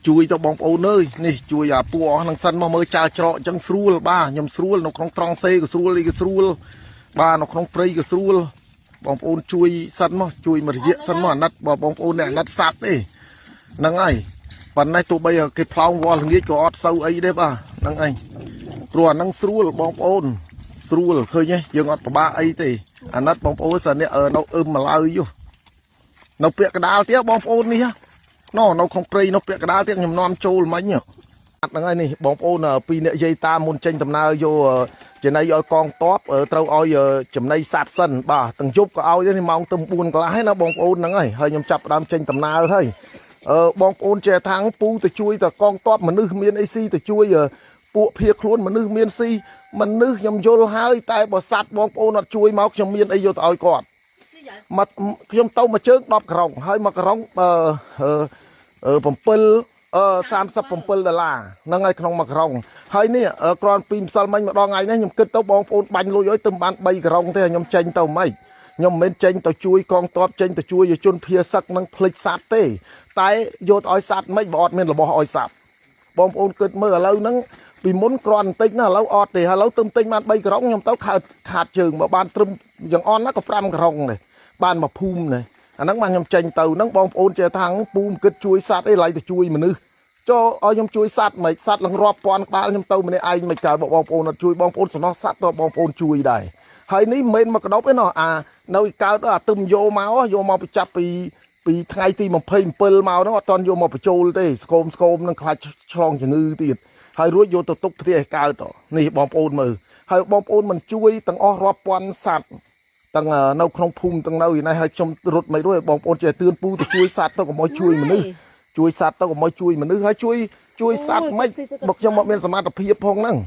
Speaker 1: ជួយទៅបងប្អូនអើយនេះជួយអាពួកអស់ហ្នឹងសិនមកមើលចៅច្រកអញ្ចឹងស្រួលបាទខ្ញុំស្រួលនៅក្នុងត្រង់សេក៏ស្រួលអីក៏ស្រួលបាទនៅក្នុងព្រៃក៏ស្រួលបងប្អូនជួយសិនមកជួយមួយរយៈសិនមកអាណិតបើបងប្អូនអ្នកអាណិតសត្វទេហ្នឹងហើយប៉ុន្តែទោះបីគេផ្លោងវល់ល្ងាចក៏អត់សូវអីទេបាទហ្នឹងហើយព្រោះអាហ្នឹងស្រួលបងប្អូនស្រួលឃើញទេយើងអត់ពិបាកអីទេអាណិតបងប្អូនសិននេះនៅអឹមមកឡើយនៅពាក្យកដាលទៀតបងប្អូននេះណោនៅក្នុងព្រៃនៅពាក្យកដាលទៀតខ្ញុំនាំចូលមិញហ្នឹងហើយនេះបងប្អូនពីអ្នកយាយតាមុនចេញដំណើរយកចំណីឲ្យកងតបត្រូវឲ្យចំណីសត្វសិនបាទទាំងយប់ក៏ឲ្យនេះម៉ោងទៅ4កន្លះហើយណាបងប្អូនហ្នឹងហើយហើយខ្ញុំចាប់ដើមចេញដំណើរហើយបងប្អូនចេះថាងពូទៅជួយតកងតបមនុស្សមានអីស៊ីទៅជួយពួកភៀខ្លួនមនុស្សមានស៊ីមនុស្សខ្ញុំយល់ហើយតែបើសត្វបងប្អូនអត់ជួយមកខ្ញុំមានអីយកទៅឲ្យគាត់មកខ្ញុំទៅមួយជើង10ក្រុងហើយមួយក្រុង7 37ដុល្លារហ្នឹងហើយក្នុងមួយក្រុងហើយនេះគ្រាន់ពីម្សិលមិញម្ដងថ្ងៃនេះខ្ញុំគិតទៅបងប្អូនបាញ់លុយឲ្យទៅបាន3ក្រុងទេខ្ញុំចេញទៅមិនខ្ញុំមិនមែនចេញទៅជួយកងទ័ពចេញទៅជួយជនភៀសឹកនិងភ្លេចសត្វទេតែយកទៅឲ្យសត្វមិនបើអត់មានរបស់ឲ្យសត្វបងប្អូនគិតមើលឥឡូវហ្នឹងពីមុនគ្រាន់បន្តិចណាឥឡូវអត់ទេឥឡូវទៅទិញបាន3ក្រុងខ្ញុំទៅខាតជើងបើបានត្រឹមយ៉ាងអន់ណាក៏5ក្រុងដែរបានមួយភូមិដែរអាហ្នឹងបានខ្ញុំចេញទៅហ្នឹងបងប្អូនចេះថាងពូមគិតជួយសត្វអីឡៃទៅជួយមនុស្សចូលឲ្យខ្ញុំជួយសត្វមិនសត្វឡើងរាប់ពាន់ក្បាលខ្ញុំទៅម្នាក់ឯងមិនកើតបងប្អូនអត់ជួយបងប្អូនសំណោះសត្វទៅបងប្អូនជួយដែរហើយនេះមិនមែនមកកដប់ទេណោះអានៅកើតអាទឹមយកមកទៅចាប់ពីថ្ងៃទី27មកហ្នឹងអត់តន់យកមកបញ្ចូលទេស្គមស្គមនឹងខ្លាចឆ្លងជំងឺទៀតហើយរួចយកទៅទុកផ្ទះឲ្យកើតនេះបងប្អូនមើលហើយបងប្អូនមិនជួយទាំងអស់រាប់ពាន់សត្វទាំងនៅក្នុងភូមិទាំងនៅឯនេះហើយខ្ញុំរត់មិនរួចបងប្អូនចេះទឿនពូទៅជួយសត្វទៅកុំឲ្យជួយមនុស្សជួយសត្វទៅកុំឲ្យជួយមនុស្សហើយជួយសត្វមិនបើខ្ញុំមកមានសមត្ថភាពផងហ្នឹង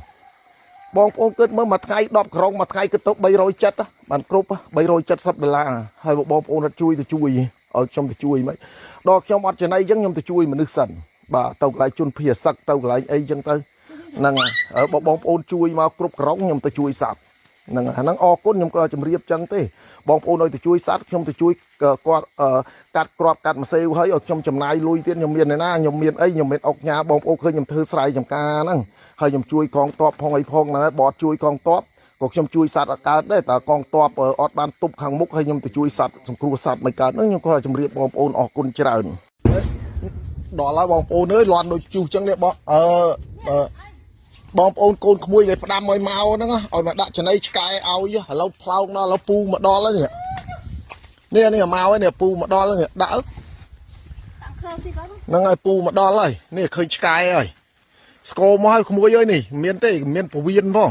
Speaker 1: បងប្អូនគិតមើលមួយថ្ងៃ10ក្រុងមួយថ្ងៃគិតទៅ370បានគ្រប់370ដុល្លារហើយបងប្អូនអត់ជួយទៅជួយឲ្យខ្ញុំទៅជួយមិនដល់ខ្ញុំអត់ចំណៃអញ្ចឹងខ្ញុំទៅជួយមនុស្សសិនបាទទៅកន្លែងជនភៀសឹកទៅកន្លែងអីអញ្ចឹងទៅហ្នឹងហើយបងប្អូនជួយមកគ្រប់ក្រុងខ្ញុំទៅជួយសត្វហ្នឹងហ្នឹងអរគុណខ្ញុំក៏ជម្រាបចឹងទេបងប្អូនឲ្យទៅជួយសត្វខ្ញុំទៅជួយគាត់កាត់ក្របកាត់ម្សេវហើយឲ្យខ្ញុំចំណាយលុយទៀតខ្ញុំមានឯណាខ្ញុំមានអីខ្ញុំមានអុកញ៉ាបងប្អូនឃើញខ្ញុំធ្វើស្រែចំការហ្នឹងហើយខ្ញុំជួយកងទ័ពផងអីផងហ្នឹងហើយបតជួយកងទ័ពក៏ខ្ញុំជួយសត្វអត់កើតដែរតើកងទ័ពអត់បានទប់ខាងមុខហើយខ្ញុំទៅជួយសត្វសង្គ្រោះសត្វមិនកើតហ្នឹងខ្ញុំក៏ជម្រាបបងប្អូនអរគុណច្រើនដល់ហើយបងប្អូនអើយលាន់ដូចជុះចឹងនេះបងបងប្អូនកូនក្មួយដែលផ្ដាំឲ្យមកហ្នឹងឲ្យមកដាក់ចំណីឆ្កែឲ្យឥឡូវផ្លោងដល់ឥឡូវពូមកដល់ហើយនេះនេះនេះមកហើយនេះពូមកដល់ហើយនេះដាក់ហ្នឹងហើយពូមកដល់ហើយនេះឃើញឆ្កែហើយស្គមមកហើយក្មួយអើយនេះមានទេមានពវៀនផង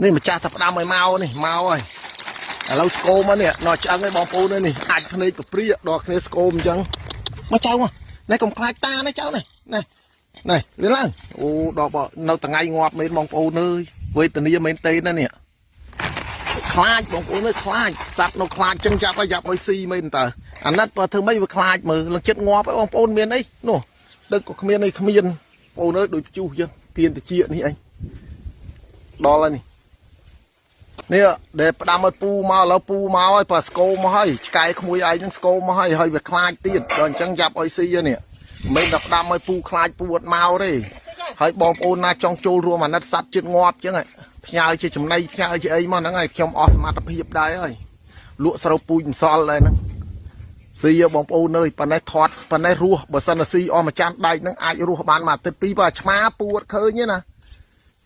Speaker 1: នេះម្ចាស់តែផ្ដាំឲ្យមកនេះមកហើយឥឡូវស្គមមកនេះដល់ឆ្អឹងហើយបងប្អូននេះអាចភ្នែកពព្រាដល់គ្នាស្គមអញ្ចឹងមកចៅមកនេះកុំខ្លាចតានេះចៅនេះនេះនេះលឿនឡើងអូដល់បើនៅថ្ងៃងាប់មែនបងប្អូនអើយវេទនាមែនទេណានេះខ្លាចបងប្អូនអើយខ្លាចសត្វនៅខ្លាចចឹងចាប់ឲ្យយ៉ាប់ឲ្យស៊ីមែនតើអាណិតបើធ្វើម៉េចវាខ្លាចមើលឡើងចិត្តងាប់ហើយបងប្អូនមានអីនោះទឹកក៏គ្មានអីគ្មានបងប្អូនអើយដូចព្យុះចឹងទៀនតិចនេះអីដល់ហើយនេះនេះដែលផ្ដាំឲ្យពូមកឥឡូវពូមកហើយបើស្គមមកហើយឆ្កែក្មួយឯងនឹងស្គមមកហើយហើយវាខ្លាចទៀតដល់អញ្ចឹងយ៉ាប់ឲ្យស៊ីនេះមិនតែផ្ដាំឲ្យពូខ្លាចពូអត់មកទេហើយបងប្អូនណាចង់ចូលរួមអាណិតសត្វជាតិងាប់អញ្ចឹងផ្ញើជាចំណីផ្ញើជាអីមកហ្នឹងហើយខ្ញុំអស់សមត្ថភាពដែរហើយលក់ស្រូវពូជម្សល់ដែរហ្នឹងស៊ីបងប្អូនអើយប៉ុណ្ណេះថត់ប៉ុណ្ណេះរស់បើសិនតែស៊ីអស់មួយចានដែកហ្នឹងអាចរស់បានមួយអាទិត្យពីរបើឆ្មាពូអត់ឃើញទេណា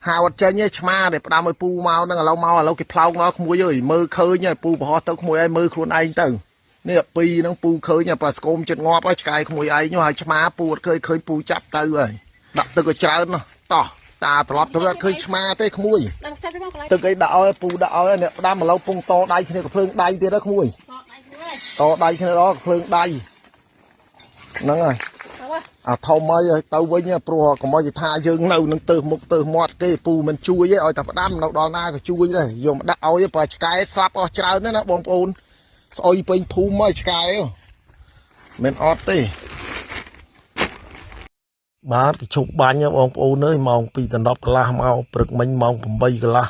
Speaker 1: ហៅអត់ចេញទេឆ្មាដែលផ្ដាំឲ្យពូមកហ្នឹងឥឡូវមកឥឡូវគេផ្លោងមកក្មួយអើយមើលឃើញហើយពូបង្ហោះទៅក្មួយឯងមើលខ្លួនឯងទៅនេះពីរហ្នឹងពូឃើញហើយប៉ាស្គមចិត្តងាប់ហើយឆ្កែក្មួយឯងហើយឆ្មាពូអត់ឃើញឃើញពូចាប់ទៅហើយដាក់ទឹកឲ្យច្រើននោះតោះតាត្រឡប់ទៅអត់ឃើញឆ្មាទេក្មួយទឹកអីដាក់ឲ្យពូដាក់ឲ្យអ្នកផ្ដាំឥឡូវពងតដៃគ្នាក៏ភ្លើងដៃទៀតហើយក្មួយ តដៃគ្នាដល់ភ្លើងដៃហ្នឹងហើយ
Speaker 2: ទៅហ៎
Speaker 1: អាធំហើយទៅវិញព្រោះកុំឲ្យគេថាយើងនៅនឹងទៅមុខទៅមាត់គេពូមិនជួយទេឲ្យតែផ្ដាំនៅដល់ណាក៏ជួយដែរយកមកដាក់ឲ្យបើឆ្កែស្លាប់អស់ច្រើនណាស់ណាបងប្អូនស្អុយពេញភូមិហើយឆ្កែមិនអត់ទេបាទគេឈប់បាញ់បងប្អូនអើយម៉ោង2ដល់10កន្លះមកព្រឹកមិញម៉ោង8កន្លះ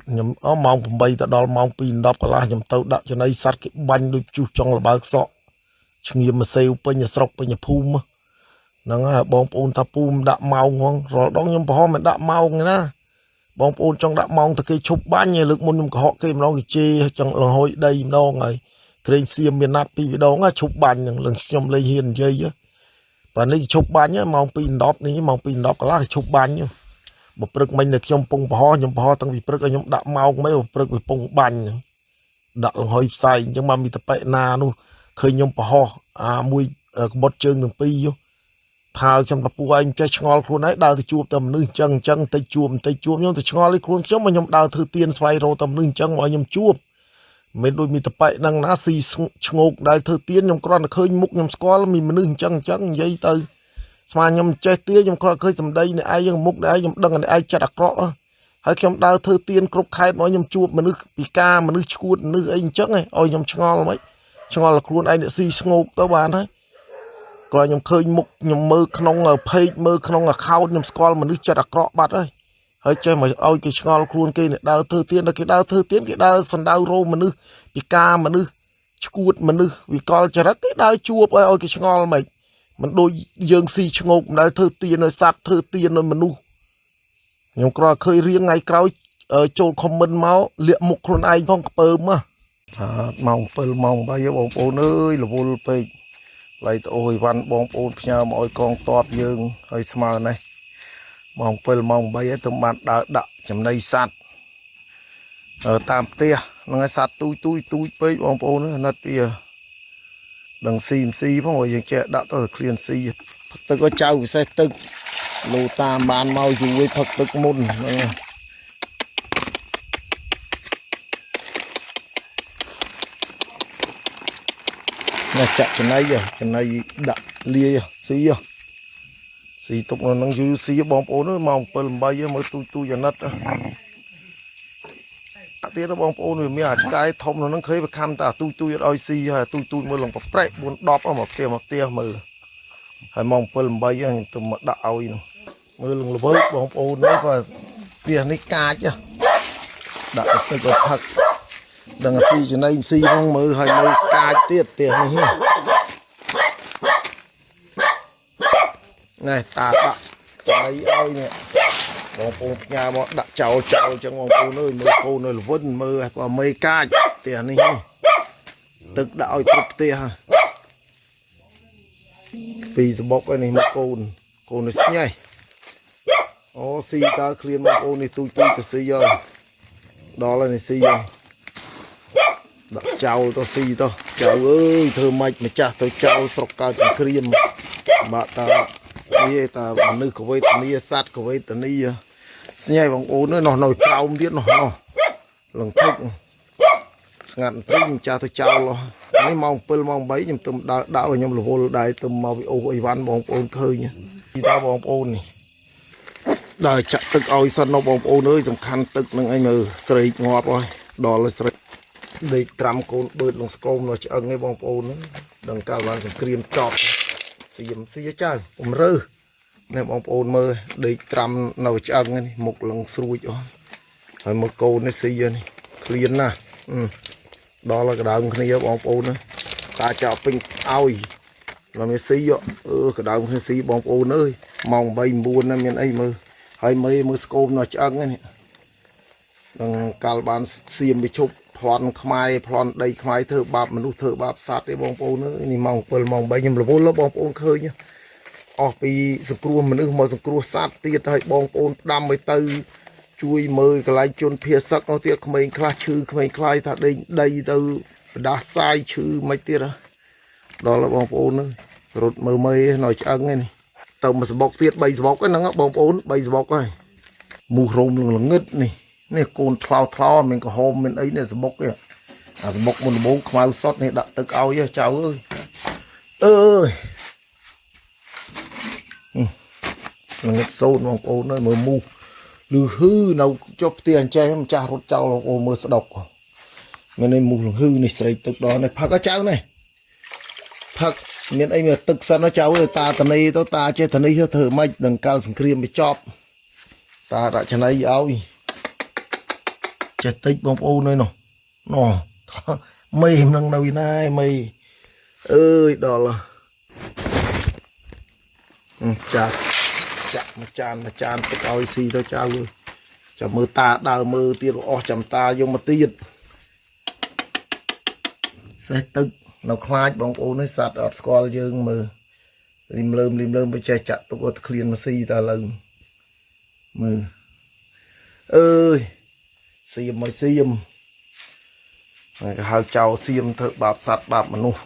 Speaker 1: ខ្ញុំអម៉ោង8ទៅដល់ម៉ោង2 10កន្លះខ្ញុំទៅដាក់ចំណីសត្វគេបាញ់ដូចជុះចង់លបើកសក់ឈ្ងៀមមកសេវពេញស្រុកពេញភូមិហ្នឹងហើយបងប្អូនថាពូមដាក់ម៉ោងហងរាល់ដងខ្ញុំប្រហែលមិនដាក់ម៉ោងទេណាបងប្អូនចង់ដាក់ម៉ោងទៅគេឈប់បាញ់ឯលើកមុនខ្ញុំកុហកគេម្ដងគេជេរចង់លងហុយដីម្ដងហើយក្រែងសៀមមានណាត់ពីរដងឈប់បាញ់ហ្នឹងលឹងខ្ញុំលេងហ៊ាននិយាយបាទនេះឈប់បាញ់ម៉ោង2 10នេះម៉ោង2 10កន្លះគេឈប់បាញ់បើព្រឹកមិញនៅខ្ញុំពងប្រហោខ្ញុំប្រហោតាំងពីព្រឹកឲ្យខ្ញុំដាក់ម៉ោងមិនបើព្រឹកវាពងបាញ់ហ្នឹងដាក់លងហុយផ្សែងអញ្ចឹងមកមីតប៉េណានោះឃើញខ្ញុំប្រហោអាមួយកបុតជើងទាំងពីរថាខ្ញុំតពូឯងចេះឆ្ងល់ខ្លួនឯងដើរទៅជួបតែមនុស្សអញ្ចឹងអញ្ចឹងតិចជួបបន្តិចជួបខ្ញុំទៅឆ្ងល់ឯខ្លួនខ្ញុំមកខ្ញុំដើរធ្វើទៀនស្វែងរកតែមនុស្សអញ្ចឹងមកឲ្យខ្ញុំជួបមិនដូចមីតប៉ែហ្នឹងណាស៊ីឈ្ងោកដែលធ្វើទៀនខ្ញុំគ្រាន់តែឃើញមុខខ្ញុំស្គាល់មានមនុស្សអញ្ចឹងអញ្ចឹងនិយាយទៅស្មានខ្ញុំចេះទាខ្ញុំគ្រាន់ឃើញសម្ដីនេះឯងមុខនេះឯងខ្ញុំដឹងនេះឯងចិត្តអាក្រក់ហើយខ្ញុំដើរធ្វើទៀនគ្រប់ខេត្តមកខ្ញុំជួបមនុស្សពិការមនុស្សឈួតមនុស្សអីអញ្ចឹងឲ្យខ្ញុំឆ្ងល់មិនឆ្ងល់ខ្លួនឯងអ្នកស៊ីឈ្ងោកទៅបានហើយ គ្រាន់ខ្ញុំឃើញមុខខ្ញុំមើលក្នុង page មើលក្នុង account ខ្ញុំស្គាល់មនុស្សចិត្តអាក្រក់បាត់ហើយហើយចេះមកឲ្យគេឆ្ងល់ខ្លួនគេអ្នកដើរធ្វើទៀនដល់គេដើរធ្វើទៀនគេដើរសណ្ដៅរោមនុស្សពិការមនុស្សឈួតមនុស្សវិកលចរិតគេដើរជួបឲ្យឲ្យគេឆ្ងល់មិនមិនដូចយើងស៊ីឈ្ងោកមិនដែលធ្វើទៀនឲ្យសត្វធ្វើទៀនឲ្យមនុស្សខ្ញុំគ្រាន់ឃើញរៀងថ្ងៃក្រោយចូល comment មកលាក់មុខខ្លួនឯងផងខ្ពើមហ៎ម៉ោង7ម៉ោង8បងប្អូនអើយរវល់ពេក ឡៃតអូយវ៉ាន់បងប្អូនផ្ញើមកឲ្យកងតបយើងហើយស្មើនេះម៉ោង7ម៉ោង8ហើយទៅបានដើរដាក់ចំណីសត្វតាមផ្ទះហ្នឹងហើយសត្វទូចទូចទូចពេកបងប្អូនអាណិតវាដឹងស៊ីមស៊ីផងឲ្យយើងចេះដាក់ទៅឃ្លានស៊ីផឹកទឹកក៏ចៅពិសេសទឹកលូតាមបានមកយូរឯងផឹកទឹកមុនហ្នឹងហើយនេះចាក់ចំណីចំណីដាក់លាយស៊ីស៊ីទុកនៅនឹងយូរស៊ីបងប្អូនអើយម៉ោង7 8មើលទូចទូចអាណិតទៀតបងប្អូនវាមានអាឆ្កែធំនៅនឹងឃើញវាខំតែទូចទូចអត់ឲ្យស៊ីហើយទូចទូចមើលឡើងប្រប្រែ4 10មកផ្ទះមកផ្ទះមើលហើយម៉ោង7 8ខ្ញុំទៅមកដាក់ឲ្យនោះមើលនឹងល្វើកបងប្អូននេះបើផ្ទះនេះកាចដាក់ទឹកឲ្យផឹកដឹងស៊ីចំណីស៊ីផងមើលហើយមើលកាចទៀតផ្ទះនេះនេះតាដាក់ចំណីឲ្យនេះបងប្អូនផ្ញើមកដាក់ចោលចោលចឹងបងប្អូនអើយមើលកូននៅលវិនមើលបើមេកាចផ្ទះនេះទឹកដាក់ឲ្យគ្រប់ផ្ទះពីសបុកឯនេះមកកូនកូននេះស្ញេះអូស៊ីតើឃ្លានបងប្អូននេះទូចទូចទៅស៊ីហើយដល់ហើយនេះស៊ីហើយដាក់ចោលទៅស៊ីទៅចៅអើយធ្វើម៉េចម្ចាស់ទៅចោលស្រុកកើតសង្គ្រាមបាក់តានេះតាមនុស្សកវេទនីសត្វកវេទនីស្ញែបងប្អូននោះនៅក្រោមទៀតនោះនោះលងធិកស្ងាត់បន្តិចម្ចាស់ទៅចោលនេះម៉ោង7ម៉ោង8ខ្ញុំទៅដើរដាក់ខ្ញុំរវល់ដែរទៅមកពីអូសអីវ៉ាន់បងប្អូនឃើញទីតើបងប្អូននេះដើរចាក់ទឹកឲ្យសិននោះបងប្អូនអើយសំខាន់ទឹកនឹងឯងមើលស្រេកងាប់ហើយដល់ហើយស្រេកដេកត្រាំកូនបឺតលងស្គមនៅឆ្អឹងឯងបងប្អូនដឹងកាលបានសង្គ្រាមចប់សៀមស៊ីចៅពំរើនេះបងប្អូនមើលដេកត្រាំនៅឆ្អឹងនេះមុខលងស្រួចអស់ហើយមើលកូននេះស៊ីនេះឃ្លានណាស់ដល់ហើយក្តៅគ្នាបងប្អូនតាចោលពេញឲ្យដល់មានស៊ីអឺក្តៅគ្នាស៊ីបងប្អូនអើយម៉ោង8 9ណាមានអីមើលហើយមើលមើលស្គមនៅឆ្អឹងនេះនឹងកាលបានសៀមវាជប់ប្លន់ខ្មែរប្លន់ដីខ្មែរធ្វើបាបមនុស្សធ្វើបាបសត្វទេបងប្អូនអើយនេះម៉ោង7ម៉ោង8ខ្ញុំរវល់បងប្អូនឃើញអស់ពីសង្គ្រោះមនុស្សមកសង្គ្រោះសត្វទៀតហើយបងប្អូនផ្ដាំឲ្យទៅជួយមើលកន្លែងជនភៀសឹកនោះទៀតក្មេងខ្លះឈឺក្មេងខ្លះថាដេញដីទៅបដាសាយឈឺមិនទៀតដល់បងប្អូនរត់មើលមេនៅឆ្អឹងនេះទៅមួយសបុកទៀត3សបុកហ្នឹងបងប្អូន3សបុកហើយមូសរោមនឹងល្ងឹតនេះនេះកូនថ្លោថ្លោមានក្រហមមានអីនេះសបុកនេះ អាសមុកមុនដំបូងខ្មៅសុតនេះដាក់ទឹកឲ្យចៅអើយអើយងឹតសូនបងប្អូនអើយមើលមូសលឺហឺនៅចុះផ្ទះអញ្ចេះម្ចាស់រត់ចោលបងប្អូនមើលស្ដុកមាននេះមូសលង្ហឺនេះស្រីទឹកដល់នេះផឹកឲ្យចៅនេះផឹកមានអីមានទឹកសិនចៅអើយតាតនីទៅតាចេះតនីទៅធ្វើម៉េចនឹងកាលសង្គ្រាមវាចប់តាដាក់ចំណីឲ្យចេះតិចបងប្អូនអើយនោះនោះមេមិននឹងនៅឯណាឯមេអើយដល់ចាក់ចាក់មួយចានមួយចានទឹកឲ្យស៊ីទៅចៅអើយចាំមើលតាដើរមើលទៀតអស់ចាំតាយកមកទៀតសេះទឹកនៅខ្លាចបងប្អូននេះសត្វអត់ស្គាល់យើងមើលលឹមលើមលឹមលើមទៅចេះចាក់ទុកអត់ឃ្លានមកស៊ីតើឥឡូវមើលអើយសៀមមកសៀមហើយគេហៅចៅសៀមធ្វើបាបសត្វបាបមនុស្ស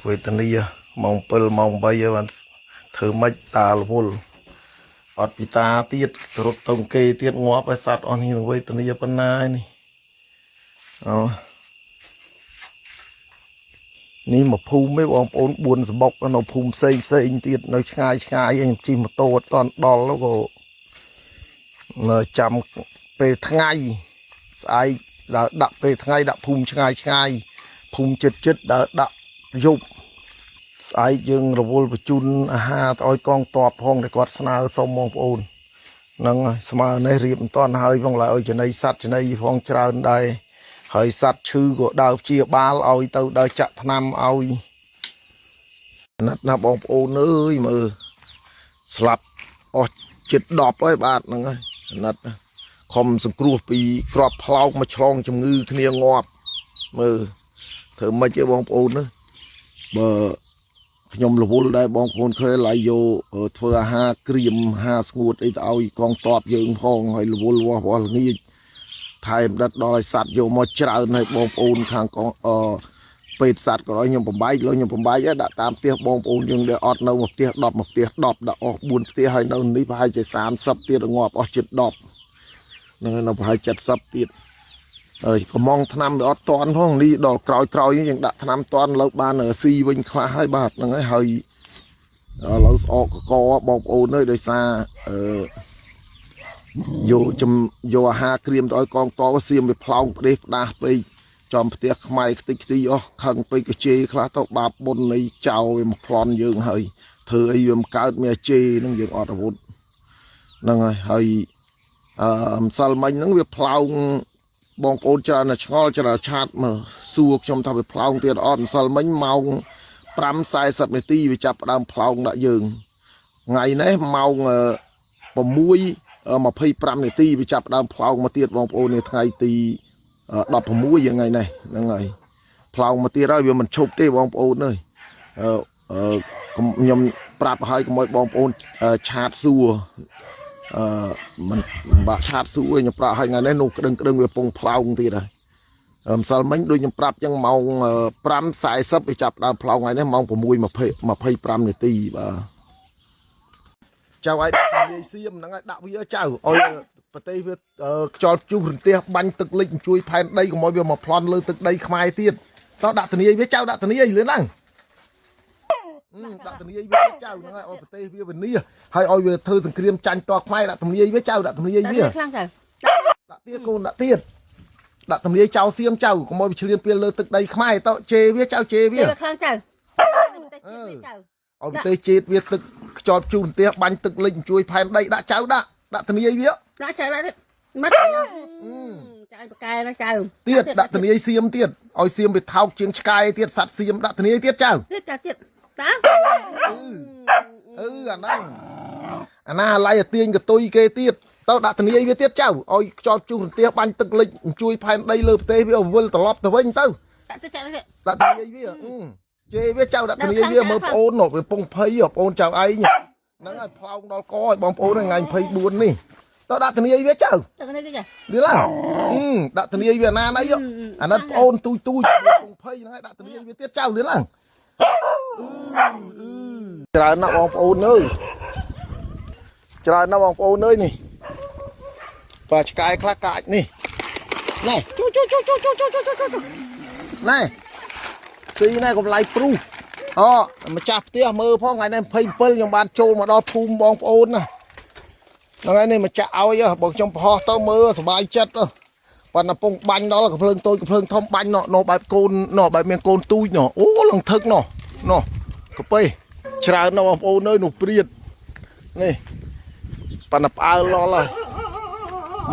Speaker 1: វេទនាម៉ោង7ម៉ោង8ហើយបានធ្វើម៉េចតារវល់អត់ពីតាទៀតរត់ទៅគេទៀតងាប់ឲ្យសត្វអស់នេះវេទនាប៉ុណ្ណាឯនេះអូនេះមកភូមិឯងបងប្អូន4សបុកនៅភូមិផ្សេងផ្សេងទៀតនៅឆ្ងាយឆ្ងាយឯងជិះម៉ូតូអត់តាន់ដល់ក៏នៅចាំពេលថ្ងៃស្អែកដើរដាក់ពេលថ្ងៃដាក់ភូមិឆ្ងាយឆ្ងាយភូមិចិត្តចិត្តដើរដាក់យប់ស្អែកយើងរវល់បញ្ជូនអាហារទៅឲ្យកងតបផងដែលគាត់ស្នើសុំបងប្អូនហ្នឹងហើយស្មើនេះរៀបមិនតាន់ហើយផងឡើយឲ្យចំណីសត្វចំណីផងច្រើនដែរហើយសត្វឈឺក៏ដើរព្យាបាលឲ្យទៅដើរចាក់ថ្នាំឲ្យណាត់ណាបងប្អូនអើយមើលស្លាប់អស់ជិត10ហើយបាទហ្នឹងហើយណាត់ណាខំសង្គ្រោះពីក្របផ្លោកមកឆ្លងជំងឺគ្នាងាប់មើលធ្វើម៉េចទេបងប្អូនណាបើខ្ញុំរវល់ដែរបងប្អូនឃើញឡៃយកធ្វើអាហារក្រៀមអាហារស្ងួតអីទៅឲ្យកងតបយើងផងហើយរវល់វាស់វាស់ល្ងាចថែមដិតដល់ឲ្យសត្វយកមកច្រើនឲ្យបងប្អូនខាងកងអឺពេទ្យសត្វក៏ដោយខ្ញុំបំបែកលើខ្ញុំបំបែកហើយដាក់តាមផ្ទះបងប្អូនយើងដែលអត់នៅមួយផ្ទះ10មួយផ្ទះ10ដាក់អស់4ផ្ទះហើយនៅនេះប្រហែលជា30ទៀតងាប់អស់ជិត10ហ្នឹងហើយនៅប្រហែល70ទៀតហើយកំងថ្នាំវាអត់តន់ផងនេះដល់ក្រោយក្រោយនេះយើងដាក់ថ្នាំតន់លើបានស៊ីវិញខ្លះហើយបាទហ្នឹងហើយហើយឥឡូវស្អកកកបងប្អូនអើយដោយសារអឺយកចំយកអាហារក្រៀមទៅឲ្យកងតបសៀមវាផ្លោងផ្ដេសផ្ដាស់ពេកចំផ្ទះខ្មែរខ្ទេចខ្ទីអស់ខឹងពេកក៏ជេរខ្លះទៅបាបបុណ្យនៃចៅវាមកប្លន់យើងហើយធ្វើអីវាមិនកើតមានជេរហ្នឹងយើងអត់អាវុធហ្នឹងហើយហើយអឺម្សិលមិញហ្នឹងវាផ្លោងបងប្អូនច្រើនតែឆ្ងល់ច្រើនឆាតមកសួរខ្ញុំថាវាផ្លោងទៀតអត់ម្សិលមិញម៉ោង5:40នាទីវាចាប់ផ្ដើមផ្លោងដាក់យើងថ្ងៃនេះម៉ោង6:25នាទីវាចាប់ផ្ដើមផ្លោងមកទៀតបងប្អូននេះថ្ងៃទី16យ៉ាងថ្ងៃនេះហ្នឹងហើយផ្លោងមកទៀតហើយវាមិនឈប់ទេបងប្អូនអើយអឺអឺខ្ញុំប្រាប់ឲ្យកុំឲ្យបងប្អូនឆាតសួរអឺមិនបាក់ឆាតសួរខ្ញុំប្រាប់ឲ្យថ្ងៃនេះនោះក្តឹងក្តឹងវាពងផ្លោងទៀតហើយម្សិលមិញដូចខ្ញុំប្រាប់ចឹងម៉ោង5:40វាចាប់ផ្ដើមផ្លោងថ្ងៃនេះម៉ោង6:25នាទីបាទចៅឲ្យនិយាយសៀមហ្នឹងឲ្យដាក់វាចៅឲ្យប្រទេសវាខ្យល់ព្យុះរន្ទះបាញ់ទឹកលិចជួយផែនដីកុំឲ្យវាមកប្លន់លើទឹកដីខ្មែរទៀតតោះដាក់ធានាវាចៅដាក់ធានាលឿនឡើងដាក់ធានាវាចៅហ្នឹងហើយឲ្យប្រទេសវាវិនិច្ឆ័យហើយឲ្យវាធ្វើសង្គ្រាមចាញ់តខ្មែរដាក់ធានាវាចៅដាក់ធានាវា
Speaker 2: ខ្លាំងចៅ
Speaker 1: ដាក់ទៀតកូនដាក់ទៀតដាក់ធានាចៅសៀមចៅកុំឲ្យវាឈ្លានពានលើទឹកដីខ្មែរតោះជេរវាចៅជេរវា
Speaker 2: ខ្លាំងចៅប្រទេសជាតិចៅ
Speaker 1: ឲ្យប្រទេសជាតិវាទឹកខ្យល់ព្យុះរន្ទះបាញ់ទឹកលិចជួយផែនដីដាក់ចៅដាក់ដាក់ធានាវា
Speaker 2: ដាក់ចៅដាក់មកចៅបកែណាចៅ
Speaker 1: ទៀតដាក់ធានាសៀមទៀតឲ្យសៀមវាថោកជាងឆ្កែទៀតសត្វសៀមដាក់ធានាទៀតចៅ
Speaker 2: ទៀតចៅទៀតតា
Speaker 1: អឺអាហ្នឹងអាណាឡៃអាទាញកតុយគេទៀតទៅដាក់ធានាវាទៀតចៅឲ្យខ្យល់ព្យុះរន្ទះបាញ់ទឹកលិចជួយផែនដីលើប្រទេសវាវិលត្រឡប់ទៅវិញទៅ
Speaker 2: ដាក់ទៀតចៅ
Speaker 1: ដាក់ធានាវាជេរវាចៅដាក់ធានាវាមើលប្អូនវាពងភ័យប្អូនចៅឯងហ្នឹងហើយផ្លោងដល់កឲ្យបងប្អូនថ្ងៃ24នេះទៅដាក់ធានាវាចៅ
Speaker 2: ដាក់នេះទៀតចៅ
Speaker 1: នេះឡើដាក់ធានាវាអាណាណីអាណិតប្អូនទូចទូចពងភ័យហ្នឹងហើយដាក់ធានាវាទៀតចៅនេះឡើងច្រើនណាស់បងប្អូនអើយច្រើនណាស់បងប្អូនអើយនេះបាទឆ្កែខ្លះកាចនេះណែជួយជួយជួយជួយជួយជួយជួយ ណែស៊ីណែកម្លៃព្រុសអូម្ចាស់ផ្ទះមើលផងថ្ងៃនេះ27ខ្ញុំបានចូលមកដល់ភូមិបងប្អូនណាហ្នឹងហើយនេះម្ចាស់ឲ្យហ៎បើខ្ញុំប្រហោះទៅមើលសប្បាយចិត្តហ៎ប៉ុន្តែពងបាញ់ដល់កំភ្លើងតូចកំភ្លើងធំបាញ់ណោះណោះបែបកូនណោះបែបមានកូនទូចណោះអូលងថឹកណោះណោះកាពេច្រើនណាស់បងប្អូនអើយនោះព្រាតនេះប៉ុន្តែផ្អើលដល់ហើយ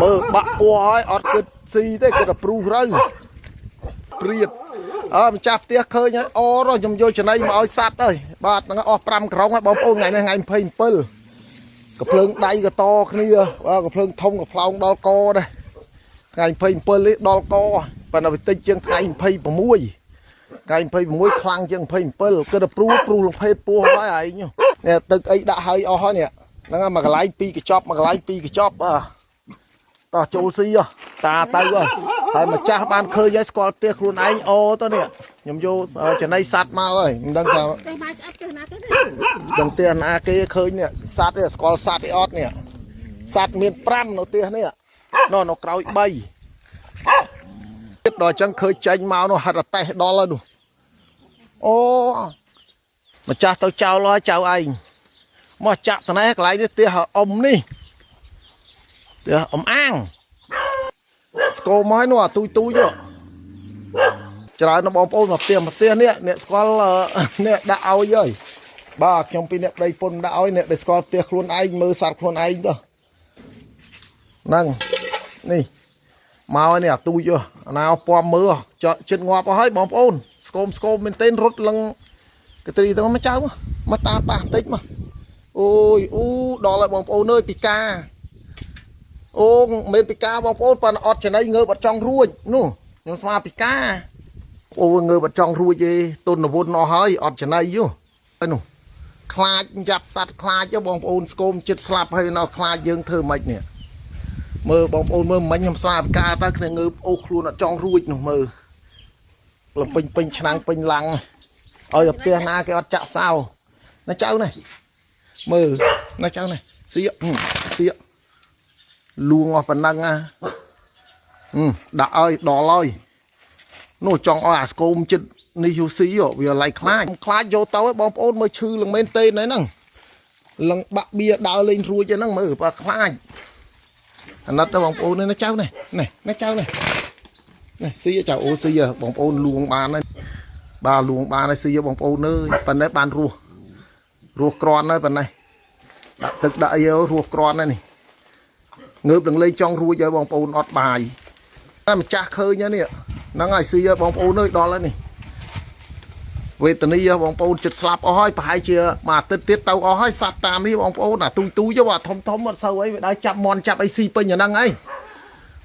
Speaker 1: មើលបាក់ពោះហើយអត់គិតស៊ីទេគិតតែព្រុសទៅព្រាតអើម្ចាស់ផ្ទះឃើញហើយអរខ្ញុំយកចំណីមកឲ្យសัตว์ហើយបាទហ្នឹងអស់5ក្រុងហើយបងប្អូនថ្ងៃនេះថ្ងៃ27កំភ្លើងដៃក៏តគ្នាបាទកំភ្លើងធំក៏ផ្លោងដល់កដែរថ្ងៃ27នេះដល់កប៉ុន្តែវាតិចជាងថ្ងៃ26ថ្ងៃ26ខ្លាំងជាង27គិតតែព្រួព្រុសលំភេទពោះហើយឯងនេះទឹកអីដាក់ហើយអស់ហើយនេះហ្នឹងហើយកន្លែង2កញ្ចប់មួយកន្លែង2កញ្ចប់អើតោះចូលស៊ីហ៎តាទៅហ៎ហើយម្ចាស់បានឃើញហើយស្គាល់ផ្ទះខ្លួនឯងអូទៅនេះខ្ញុំយកចំណីសัตว์មកហើយមិនដឹងថា
Speaker 2: ទេមកអត់ទេណាទេ
Speaker 1: ដឹងផ្ទះណាគេឃើញនេះសัตว์នេះស្គាល់សัตว์អីអត់នេះសัตว์មាន5នៅផ្ទះនេះនៅនៅក្រោយ3ទៀតដល់អញ្ចឹងឃើញចេញមកនោះហិតតែតេះដល់ហើយនោះអូម្ចាស់ទៅចោលហើយចៅឯងមកចាក់ត្នេះកន្លែងនេះផ្ទះអ៊ំនេះផ្ទះអ៊ំអាងស្គមមកហើយនោះអាទូចទូចនោះច្រើនណាស់បងប្អូនមកផ្ទះមកផ្ទះនេះអ្នកស្គាល់អ្នកដាក់ឲ្យហើយបាទខ្ញុំពីអ្នកប្តីពុនដាក់ឲ្យអ្នកដែលស្គាល់ផ្ទះខ្លួនឯងមើលសัตว์ខ្លួនឯងទៅហ្នឹងនេះមកហើយនេះអាទូចអាណាពំមើលចចិត្តងាប់អស់ហើយបងប្អូនស្គមស្គមមែនទែនរត់លឹងកត្រីទៅមកចៅមកតាប៉ះបន្តិចមកអូយអូដល់ហើយបងប្អូនអើយពីកាអូមិនពីកាបងប្អូនប៉ុន្តែអត់ចំណៃងើបអត់ចង់រួចនោះខ្ញុំស្មាពីកាអូងើបអត់ចង់រួចទេទុនវុនអស់ហើយអត់ចំណៃយោហើយនោះខ្លាចចាប់សัตว์ខ្លាចទេបងប្អូនស្គមចិត្តស្លាប់ហើយនៅខ្លាចយើងធ្វើម៉េចនេះមើលបងប្អូនមើលមិញខ្ញុំស្លាប់កាទៅគ្នាងើបអូសខ្លួនអត់ចង់រួចនោះមើលលំពេញពេញឆ្នាំងពេញឡាំងឲ្យតែផ្ទះណាគេអត់ចាក់សោណាចៅនេះមើលណាចៅនេះសៀកសៀកលួងអស់ប៉ុណ្ណឹងណាដាក់ឲ្យដល់ហើយនោះចង់ឲ្យអាស្គមចិត្តនេះយូស៊ីវាឡៃខ្លាចខ្លាចយកទៅឲ្យបងប្អូនមើលឈឺលងមែនទេហ្នឹងលងបាក់បៀដើរលេងរួចហ្នឹងមើលបើខ្លាចអាណិតទៅបងប្អូននេះណាចៅនេះនេះណាចៅនេះនេះស៊ីចៅអូស៊ីបងប្អូនលួងបានហើយបាទលួងបានហើយស៊ីបងប្អូនអើយប៉ុណ្ណេះបានរស់រស់ក្រាន់ហើយប៉ុណ្ណេះដាក់ទឹកដាក់អីរស់ក្រាន់ហើយនេះងើបនឹងលេងចង់រួចហើយបងប្អូនអត់បាយតែម្ចាស់ឃើញហើយនេះហ្នឹងហើយស៊ីបងប្អូនអើយដល់ហើយនេះវេទនីបងប្អូនចិត្តស្លាប់អស់ហើយប្រហែលជាមួយអាទិត្យទៀតទៅអស់ហើយសัตว์តាមនេះបងប្អូនអាទូចទូចអាធំធំអត់សូវអីវាដើរចាប់មន់ចាប់អីស៊ីពេញអាហ្នឹងអី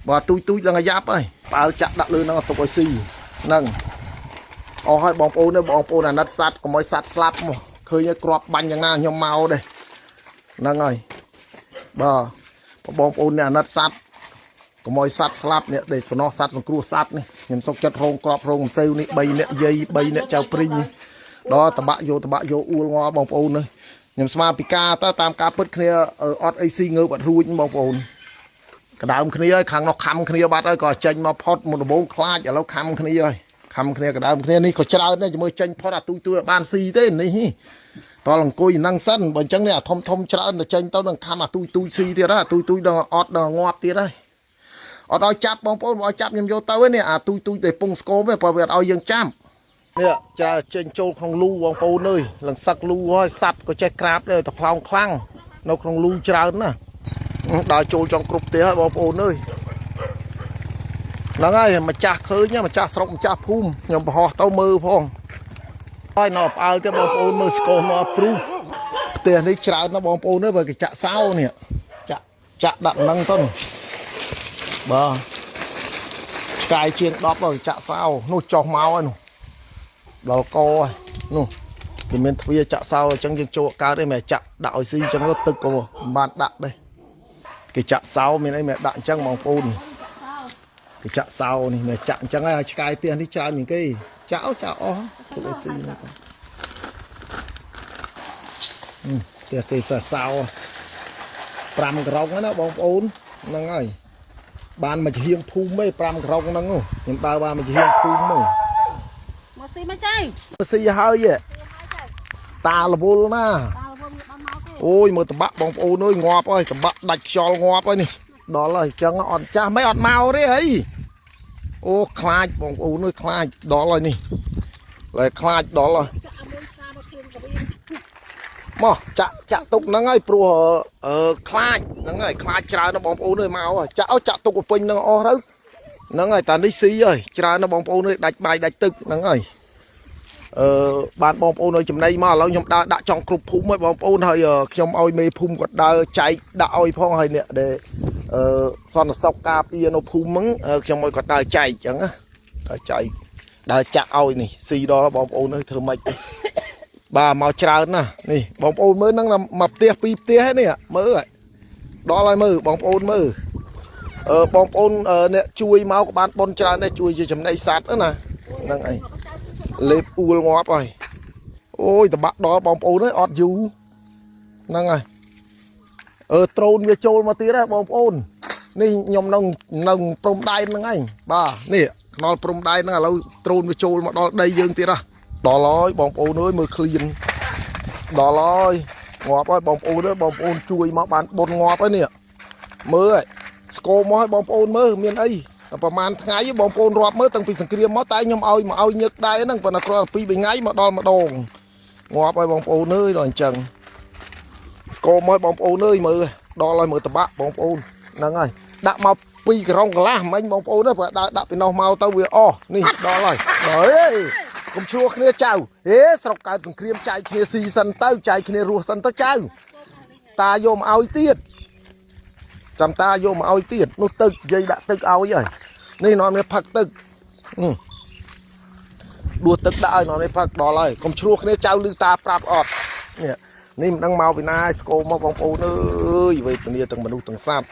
Speaker 1: បើទូចទូចឡើងអាយ៉ាប់ហើយផ្អើលចាក់ដាក់លើហ្នឹងទុកឲ្យស៊ីហ្នឹងអស់ហើយបងប្អូនបងប្អូនអាណិតសัตว์កុំឲ្យសัตว์ស្លាប់មកឃើញឲ្យគ្រាប់បាញ់យ៉ាងណាខ្ញុំមកដែរហ្នឹងហើយបាទបងប្អូនអ្នកអាណិតសัตว์កុំឲ្យសัตว์ស្លាប់អ្នកដែលសំណោះសัตว์សង្គ្រោះសัตว์នេះខ្ញុំសុកចិត្តរោងក្របរោងម្សៅនេះ3អ្នកយាយ3អ្នកចៅព្រីងនេះដល់តបាក់យកតបាក់យកអួលងបងប្អូននេះខ្ញុំស្មាពីការតើតាមការពិតគ្នាអត់អីស៊ីងើបអត់រួចបងប្អូនកដើមគ្នាហើយខាងនោះខំគ្នាបាត់ហើយក៏ចេញមកផុតមុនដំបូងខ្លាចឥឡូវខំគ្នាហើយខំគ្នាកដើមគ្នានេះក៏ច្រើនដែរជាមួយចេញផុតអាទូទួយបានស៊ីទេនេះតលអង្គុយហ្នឹងសិនបើអញ្ចឹងនេះអាធំធំច្រើនទៅចេញទៅនឹងខំអាទូទួយស៊ីទៀតហើយអាទូទួយដល់អត់ដល់ងាប់ទៀតហើយអត់ឲ្យចាប់បងប្អូនបើឲ្យចាប់ខ្ញុំយកទៅនេះអាទូទួយតែពងស្គមទេបើវាអត់ឲ្យយើងចាប់នេះច្រើនចេញចូលក្នុងលូបងប្អូនអើយលងសឹកលូហើយសัตว์ក៏ចេះក្រាបដែរតែផ្លោងខ្លាំងនៅក្នុងលូច្រើនណាស់ដើរចូលចង់គ្រប់ផ្ទះហើយបងប្អូនអើយហ្នឹងហើយម្ចាស់ឃើញម្ចាស់ស្រុកម្ចាស់ភូមិខ្ញុំប្រហោះទៅមើលផងហើយនៅផ្អើលទៀតបងប្អូនមើលស្គមមកព្រុសផ្ទះនេះច្រើនណាស់បងប្អូនអើយបើគេចាក់សោនេះចាក់ចាក់ដាក់ហ្នឹងទៅបាទឆ្កាយជាង10ទៅចាក់សោនោះចុះមកហើយនោះដល់កហើយនោះគេមានទ្វារចាក់សោអញ្ចឹងយើងចូលកើតទេមិនចាក់ដាក់ឲ្យស៊ីអញ្ចឹងទៅទឹកក៏មិនបានដាក់ដែរគេចាក់សោមានអីមិនដាក់អញ្ចឹងបងប្អូនគេចាក់សោនេះមិនចាក់អញ្ចឹងហើយឆ្កាយផ្ទះនេះច្រើនជាងគេចាក់ចាក់អស់ទុកឲ្យស៊ីហ្នឹងទៅផ្ទះគេសសោ5ក្រុងណាបងប្អូនហ្នឹងហើយបានមកជាហៀងភូមិឯង5ក្រុងហ្នឹងខ្ញុំដើរបានមកជាហៀងភូមិឯង
Speaker 2: ចៅ
Speaker 1: ស៊ីហើយ
Speaker 2: ហើយចៅ
Speaker 1: តារវល់ណា
Speaker 2: តារវល់បានមកទេ
Speaker 1: អូយមើលតបាក់បងប្អូនអើយងាប់ហើយតបាក់ដាច់ខ្យល់ងាប់ហើយនេះដល់ហើយអញ្ចឹងអត់ចាស់មិនអត់មកទេហីអូខ្លាចបងប្អូនអើយខ្លាចដល់ហើយនេះឡើយខ្លាចដល់ហើយ
Speaker 2: ចាក់អាមួយសាមកខ្លួនកវី
Speaker 1: មកចាក់ចាក់ទុកហ្នឹងហើយព្រោះអឺខ្លាចហ្នឹងហើយខ្លាចច្រើនណាស់បងប្អូនអើយមកហើយចាក់ឲ្យចាក់ទុកឲ្យពេញហ្នឹងអស់ទៅហ្នឹងហើយតានេះស៊ីហើយច្រើនណាស់បងប្អូនអើយដាច់បាយដាច់ទឹកហ្នឹងហើយអឺបានបងប្អូនឲ្យចំណៃមកឥឡូវខ្ញុំដើរដាក់ចង់គ្រប់ភូមិហើយបងប្អូនហើយខ្ញុំឲ្យមេភូមិគាត់ដើរចែកដាក់ឲ្យផងហើយអ្នកដែលអឺសន្តិសុខការពារនៅភូមិហ្នឹងខ្ញុំឲ្យគាត់ដើរចែកអញ្ចឹងណាដើរចែកដើរចាក់ឲ្យនេះស៊ីដល់បងប្អូនអើយធ្វើម៉េច បាទមកច្រើនណាស់នេះបងប្អូនមើលហ្នឹងមកផ្ទះពីរផ្ទះហ្នឹងនេះមើលហើយដល់ហើយមើលបងប្អូនមើលអឺបងប្អូនអ្នកជួយមកក៏បានប៉ុនច្រើនដែរជួយជាចំណីសត្វណាហ្នឹងអីលេបអួលងាប់ហើយអូយតបាក់ដល់បងប្អូនអើយអត់យូរហ្នឹងហើយអឺត្រូនវាចូលមកទៀតហើយបងប្អូននេះខ្ញុំនៅនៅព្រំដែនហ្នឹងឯងបាទនេះខ្នល់ព្រំដែនហ្នឹងឥឡូវត្រូនវាចូលមកដល់ដីយើងទៀតហ៎ដល់ហើយបងប្អូនអើយមើលឃ្លានដល់ហើយងាប់ហើយបងប្អូនអើយបងប្អូនជួយមកបានបុនងាប់ហើយនេះមើលហើយស្គមមកហើយបងប្អូនមើលមានអីតែប្រហែលថ្ងៃបងប្អូនរាប់មើលតាំងពីសង្គ្រាមមកតែខ្ញុំឲ្យមកឲ្យញឹកដែរហ្នឹងប៉ុន្តែគ្រាន់តែ2 3ថ្ងៃមកដល់ម្ដងងាប់ហើយបងប្អូនអើយដល់អញ្ចឹងស្គមមកបងប្អូនអើយមើលដល់ហើយមើលតបាក់បងប្អូនហ្នឹងហើយដាក់មក2ក្រុងកន្លះមិញបងប្អូនអើយបើដើរដាក់ពីនោះមកទៅវាអស់នេះដល់ហើយដល់អើយកុំឈ្លោះគ្នាចៅហេស្រុកកើតសង្គ្រាមចែកគ្នាស៊ីសិនទៅចែកគ្នារស់សិនទៅចៅតាយកមកឲ្យទៀតចាំតាយកមកឲ្យទៀតនោះទឹកនិយាយដាក់ទឹកឲ្យហើយនេះនាំនេះផឹកទឹកដួសទឹកដាក់ឲ្យនាំនេះផឹកដល់ហើយកុំឈ្លោះគ្នាចៅលឺតាប្រាប់អត់នេះនេះមិនដឹងមកពីណាស្គមមកបងប្អូនអើយវេទនាទាំងមនុស្សទាំងសត្វ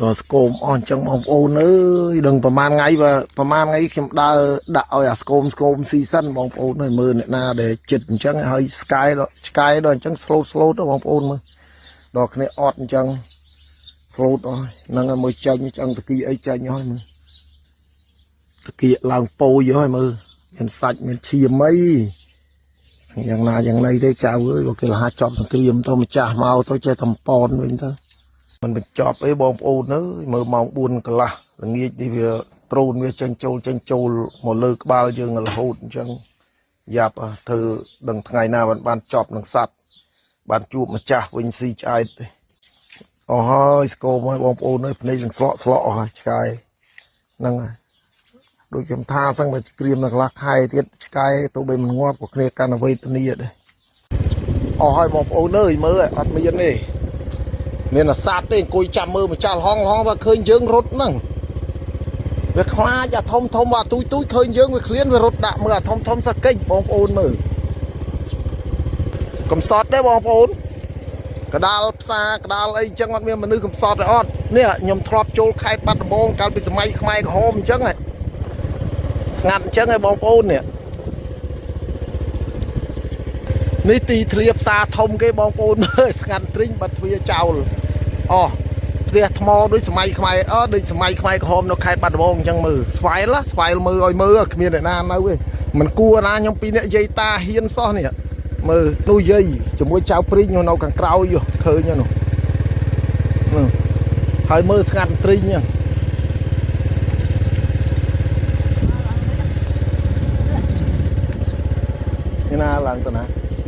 Speaker 1: ដល់ស្គមអស់អញ្ចឹងបងប្អូនអើយដឹងប្រហែលថ្ងៃបើប្រហែលថ្ងៃខ្ញុំដើរដាក់ឲ្យអាស្គមស្គមស៊ីសិនបងប្អូនអើយមើលអ្នកណាដែលចិត្តអញ្ចឹងហើយស្កាយដល់ឆ្កែដល់អញ្ចឹង slow slow ទៅបងប្អូនមើលដល់គ្នាអត់អញ្ចឹង slow អស់ហ្នឹងហើយមើលចាញ់ឆ្អឹងតគីអីចាញ់អស់ហើយមើលតគីឡើងពោយហើយមើលមានសាច់មានឈាមអីយ៉ាងណាយ៉ាងណីទេចៅអើយបើគេលះចប់សង្គ្រាមទៅម្ចាស់មកទៅចេះតំប៉នវិញទៅមិនបញ្ចប់អីបងប្អូនអើយមើលម៉ោង4កន្លះល្ងាចនេះវាត្រូនវាចេញចូលចេញចូលមកលើក្បាលយើងរហូតអញ្ចឹងយ៉ាប់ធ្វើដឹងថ្ងៃណាបានបានចប់នឹងសត្វបានជួបម្ចាស់វិញស៊ីឆ្អែតទេអស់ហើយស្គមហើយបងប្អូនអើយភ្នែកនឹងស្លក់ស្លក់អស់ហើយឆ្កែហ្នឹងហើយដូចខ្ញុំថាសឹងតែក្រៀមនៅកន្លះខែទៀតឆ្កែទោះបីមិនងាប់ក៏គ្នាកាន់វេទនាដែរអស់ហើយបងប្អូនអើយមើលអត់មានទេមានអាសត្វទេអង្គុយចាំមើលម្ចាស់លហងលហងបើឃើញយើងរត់ហ្នឹងវាខ្លាចអាធំធំអាទូចទូចឃើញយើងវាឃ្លានវារត់ដាក់មើលអាធំធំសកិច្ចបងប្អូនមើលកំសត់ទេបងប្អូនកដាលផ្សារកដាលអីអញ្ចឹងអត់មានមនុស្សកំសត់ទេអត់នេះខ្ញុំធ្លាប់ចូលខេត្តបាត់ដំបងកាលពីសម័យខ្មែរក្រហមអញ្ចឹងស្ងាត់អញ្ចឹងឯងបងប្អូននេះនេះទីធ្លាផ្សារធំគេបងប្អូនមើលស្ងាត់ទ្រីងបាត់ទ្វារចោលអស់ផ្ទះថ្មដូចសម័យខ្មែរអឺដូចសម័យខ្មែរក្រហមនៅខេត្តបាត់ដំបងអញ្ចឹងមើលស្វែលស្វែលមើលឲ្យមើលគ្មានអ្នកណានៅទេមិនគួរណាខ្ញុំពីរអ្នកយាយតាហ៊ានសោះនេះមើលនោះយាយជាមួយចៅព្រីងនៅខាងក្រោយឃើញនោះហើយមើលស្ងាត់ទ្រីងហ្នឹងនេះណាឡើងទៅណា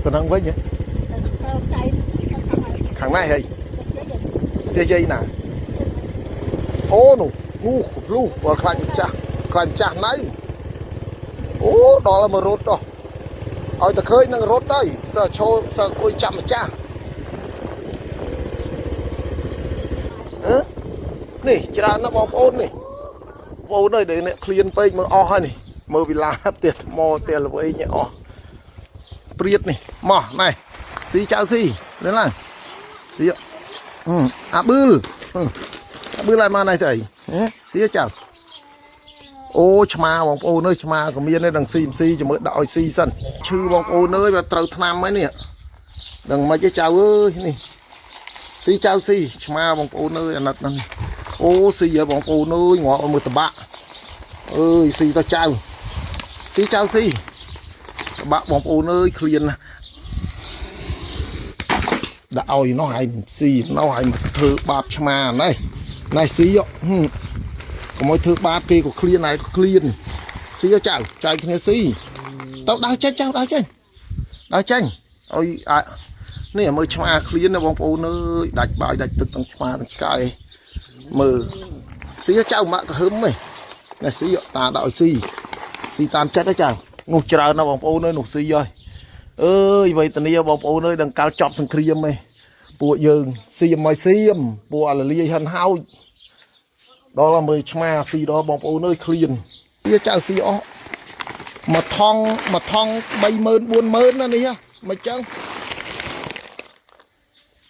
Speaker 1: ទៅនឹងវិញហ៎
Speaker 2: ទៅក្រោមចៃទៅខាងហើយ
Speaker 1: ខាងណាហីផ្ទះយាយណាអូនោះនោះកំភ្លុះបើខ្លាចម្ចាស់ខ្លាចម្ចាស់ណៃអូដល់មករត់ដល់ឲ្យតែឃើញនឹងរត់ទៅសើឈោសើអង្គុយចាំម្ចាស់ហ៎នេះច្រើនណាស់បងប្អូននេះបងប្អូនអើយដែលអ្នកឃ្លានពេកមើលអស់ហើយនេះមើលវិឡាផ្ទះថ្មផ្ទះល្វែងអស់ព្រាតនេះមកណែស៊ីចៅស៊ីលឿនឡើងស៊ីអាប៊ឺលអាប៊ឺលឲ្យមកណៃទៅអីស៊ីចៅអូឆ្មាបងប្អូនអើយឆ្មាក៏មានដែរដឹងស៊ីស៊ីជាមួយដាក់ឲ្យស៊ីសិនឈឺបងប្អូនអើយបើត្រូវថ្នាំហើយនេះដឹងមិនទេចៅអើយនេះស៊ីចៅស៊ីឆ្មាបងប្អូនអើយអាណិតហ្នឹងអូស៊ីហើយបងប្អូនអើយងាប់ឲ្យមើលតបាក់អើយស៊ីទៅចៅ ស៊ីចៅស៊ីបាក់បងប្អូនអើយឃ្លានណាស់ដាក់ឲ្យនោះឯងស៊ីនោះឯងមកធ្វើបាបឆ្មានេះនេះស៊ីហឹមកុំឲ្យធ្វើបាបគេក៏ឃ្លានឯងក៏ឃ្លានស៊ីចៅចែកគ្នាស៊ីទៅដើរចេញចៅដើរចេញដើរចេញឲ្យអានេះមើលឆ្មាឃ្លានណាបងប្អូនអើយដាច់បាយដាច់ទឹកទាំងឆ្មាទាំងឆ្កែមើលស៊ីចៅម៉ាក់ក្រហឹមនេះនេះស៊ីតាដាក់ឲ្យស៊ីស៊ីតាមចិត្តហ៎ចៅនោះច្រើនណាស់បងប្អូនអើយនោះស៊ីហើយអើយវេទនាបងប្អូនអើយដល់កាលចប់សង្គ្រាមឯងពួកយើងសៀមឲ្យសៀមពួកអាលលាយហិនហោចដល់មើលឆ្មាស៊ីដល់បងប្អូនអើយឃ្លានវាចៅស៊ីអស់មួយថងមួយថង30000 40000ណានេះមិនចឹង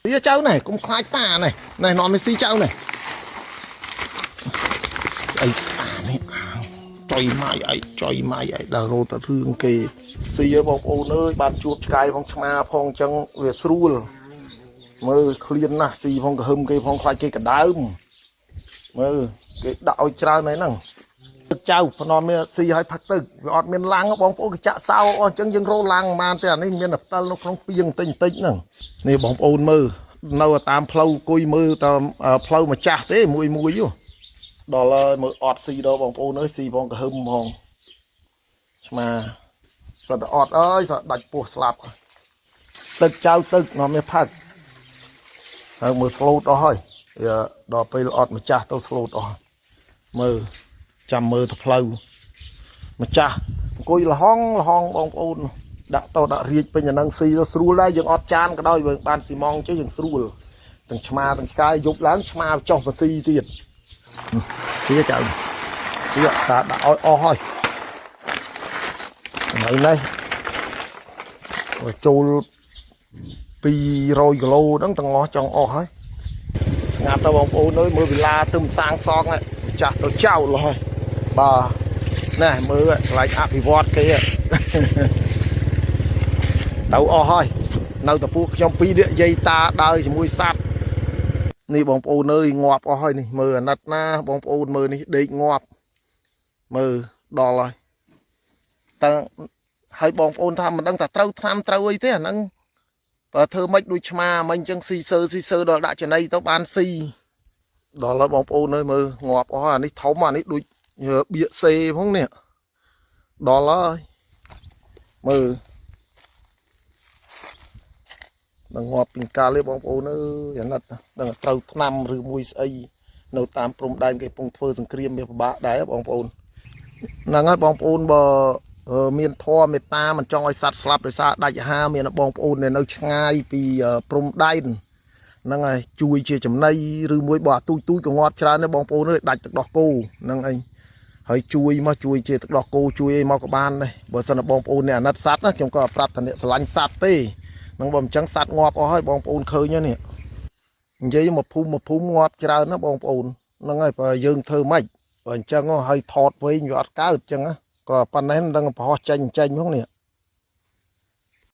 Speaker 1: វាចៅនេះកុំខ្លាចតានេះនេះនាំឲ្យស៊ីចៅនេះស្អីអានេះអាចុយម៉ៃអីចុយម៉ៃអីដល់រោតរឿងគេស៊ីឲ្យបងប្អូនអើយបានជួបឆ្កែផងឆ្មាផងចឹងវាស្រួលមើលឃ្លានណាស់ស៊ីផងក្រហឹមគេផងខ្លាចគេកដើមមើលគេដាក់ឲ្យច្រើនហើយហ្នឹងទឹកចៅភ្នំមានស៊ីឲ្យផឹកទឹកវាអត់មានឡាំងបងប្អូនគេចាក់សោអស់អញ្ចឹងយើងរោឡាំងបានទេអានេះមានតែផ្តិលនៅក្នុងពីងបន្តិចបន្តិចហ្នឹងនេះបងប្អូនមើលនៅតាមផ្លូវអង្គុយមើលតាមផ្លូវម្ចាស់ទេមួយមួយហ៎ដល់ហើយមើលអត់ស៊ីដល់បងប្អូនអើយស៊ីផងក្រហឹមផងឆ្មាសត្វតែអត់អើយសត្វដាច់ពោះស្លាប់ទឹកចៅទឹកនាំមានផឹកហើយមើលស្លូតអស់ហើយវាដល់ពេលអត់ម្ចាស់ទៅស្លូតអស់មើលចាំមើលទៅផ្លូវម្ចាស់អង្គុយលហងលហងបងប្អូនដាក់ទៅដាក់រាជពេញអានឹងស៊ីទៅស្រួលដែរយើងអត់ចានក៏ដោយបើបានស៊ីម៉ងចេះយើងស្រួលទាំងឆ្មាទាំងឆ្កែយប់ឡើងឆ្មាចុះមកស៊ីទៀតស៊ីចៅស៊ីតាដាក់ឲ្យអស់ហើយថ្ងៃនេះចូល200គីឡូហ្នឹងទាំងអស់ចង់អស់ហើយស្ងាត់ទៅបងប្អូនអើយមើលវិឡាទៅសាងសង់ម្ចាស់ទៅចោលហើយបាទណែមើលកន្លែងអភិវឌ្ឍគេទៅអស់ហើយនៅតែពួកខ្ញុំពីរនាក់យាយតាដើរជាមួយសត្វនេះបងប្អូនអើយងាប់អស់ហើយនេះមើលអាណិតណាបងប្អូនមើលនេះដេកងាប់មើលដល់ហើយតើហើយបងប្អូនថាមិនដឹងថាត្រូវថ្នាំត្រូវអីទេអាហ្នឹងបើធ្វើម៉េចដូចឆ្មាមិញអញ្ចឹងស៊ីសើស៊ីសើដល់ដាក់ចំណីទៅបានស៊ីដល់ហើយបងប្អូនអើយមើលងាប់អស់អានេះធំអានេះដូចបៀកសេផងនេះដល់ហើយមើលដល់ងាប់ពីកាលទេបងប្អូនអើយអាណិតដឹងថាត្រូវថ្នាំឬមួយស្អីនៅតាមព្រំដែនគេពងធ្វើសង្គ្រាមវាពិបាកដែរបងប្អូនហ្នឹងហើយបងប្អូនបើមានធម៌មេត្តាមិនចង់ឲ្យសត្វស្លាប់ដោយសារដាច់អាហារមានបងប្អូនដែលនៅឆ្ងាយពីព្រំដែនហ្នឹងហើយជួយជាចំណីឬមួយបើអាទូចទូចក៏ងាប់ច្រើនដែរបងប្អូនអើយដាច់ទឹកដោះគោហ្នឹងអីហើយជួយមកជួយជាទឹកដោះគោជួយអីមកក៏បានដែរបើសិនណាបងប្អូនអ្នកអាណិតសត្វណាខ្ញុំក៏ប្រាប់ថាអ្នកស្រឡាញ់សត្វទេហ្នឹងបើមិនចឹងសត្វងាប់អស់ហើយបងប្អូនឃើញហើយនេះនិយាយមកភូមិមកភូមិងាប់ច្រើនណាបងប្អូនហ្នឹងហើយបើយើងធ្វើម៉េចបើអញ្ចឹងហើយថតវិញវាអត់កើតអញ្ចឹងណាក៏ប៉ុណ្ណេះមិនដឹងប្រហោះចេញចេញផងនេះ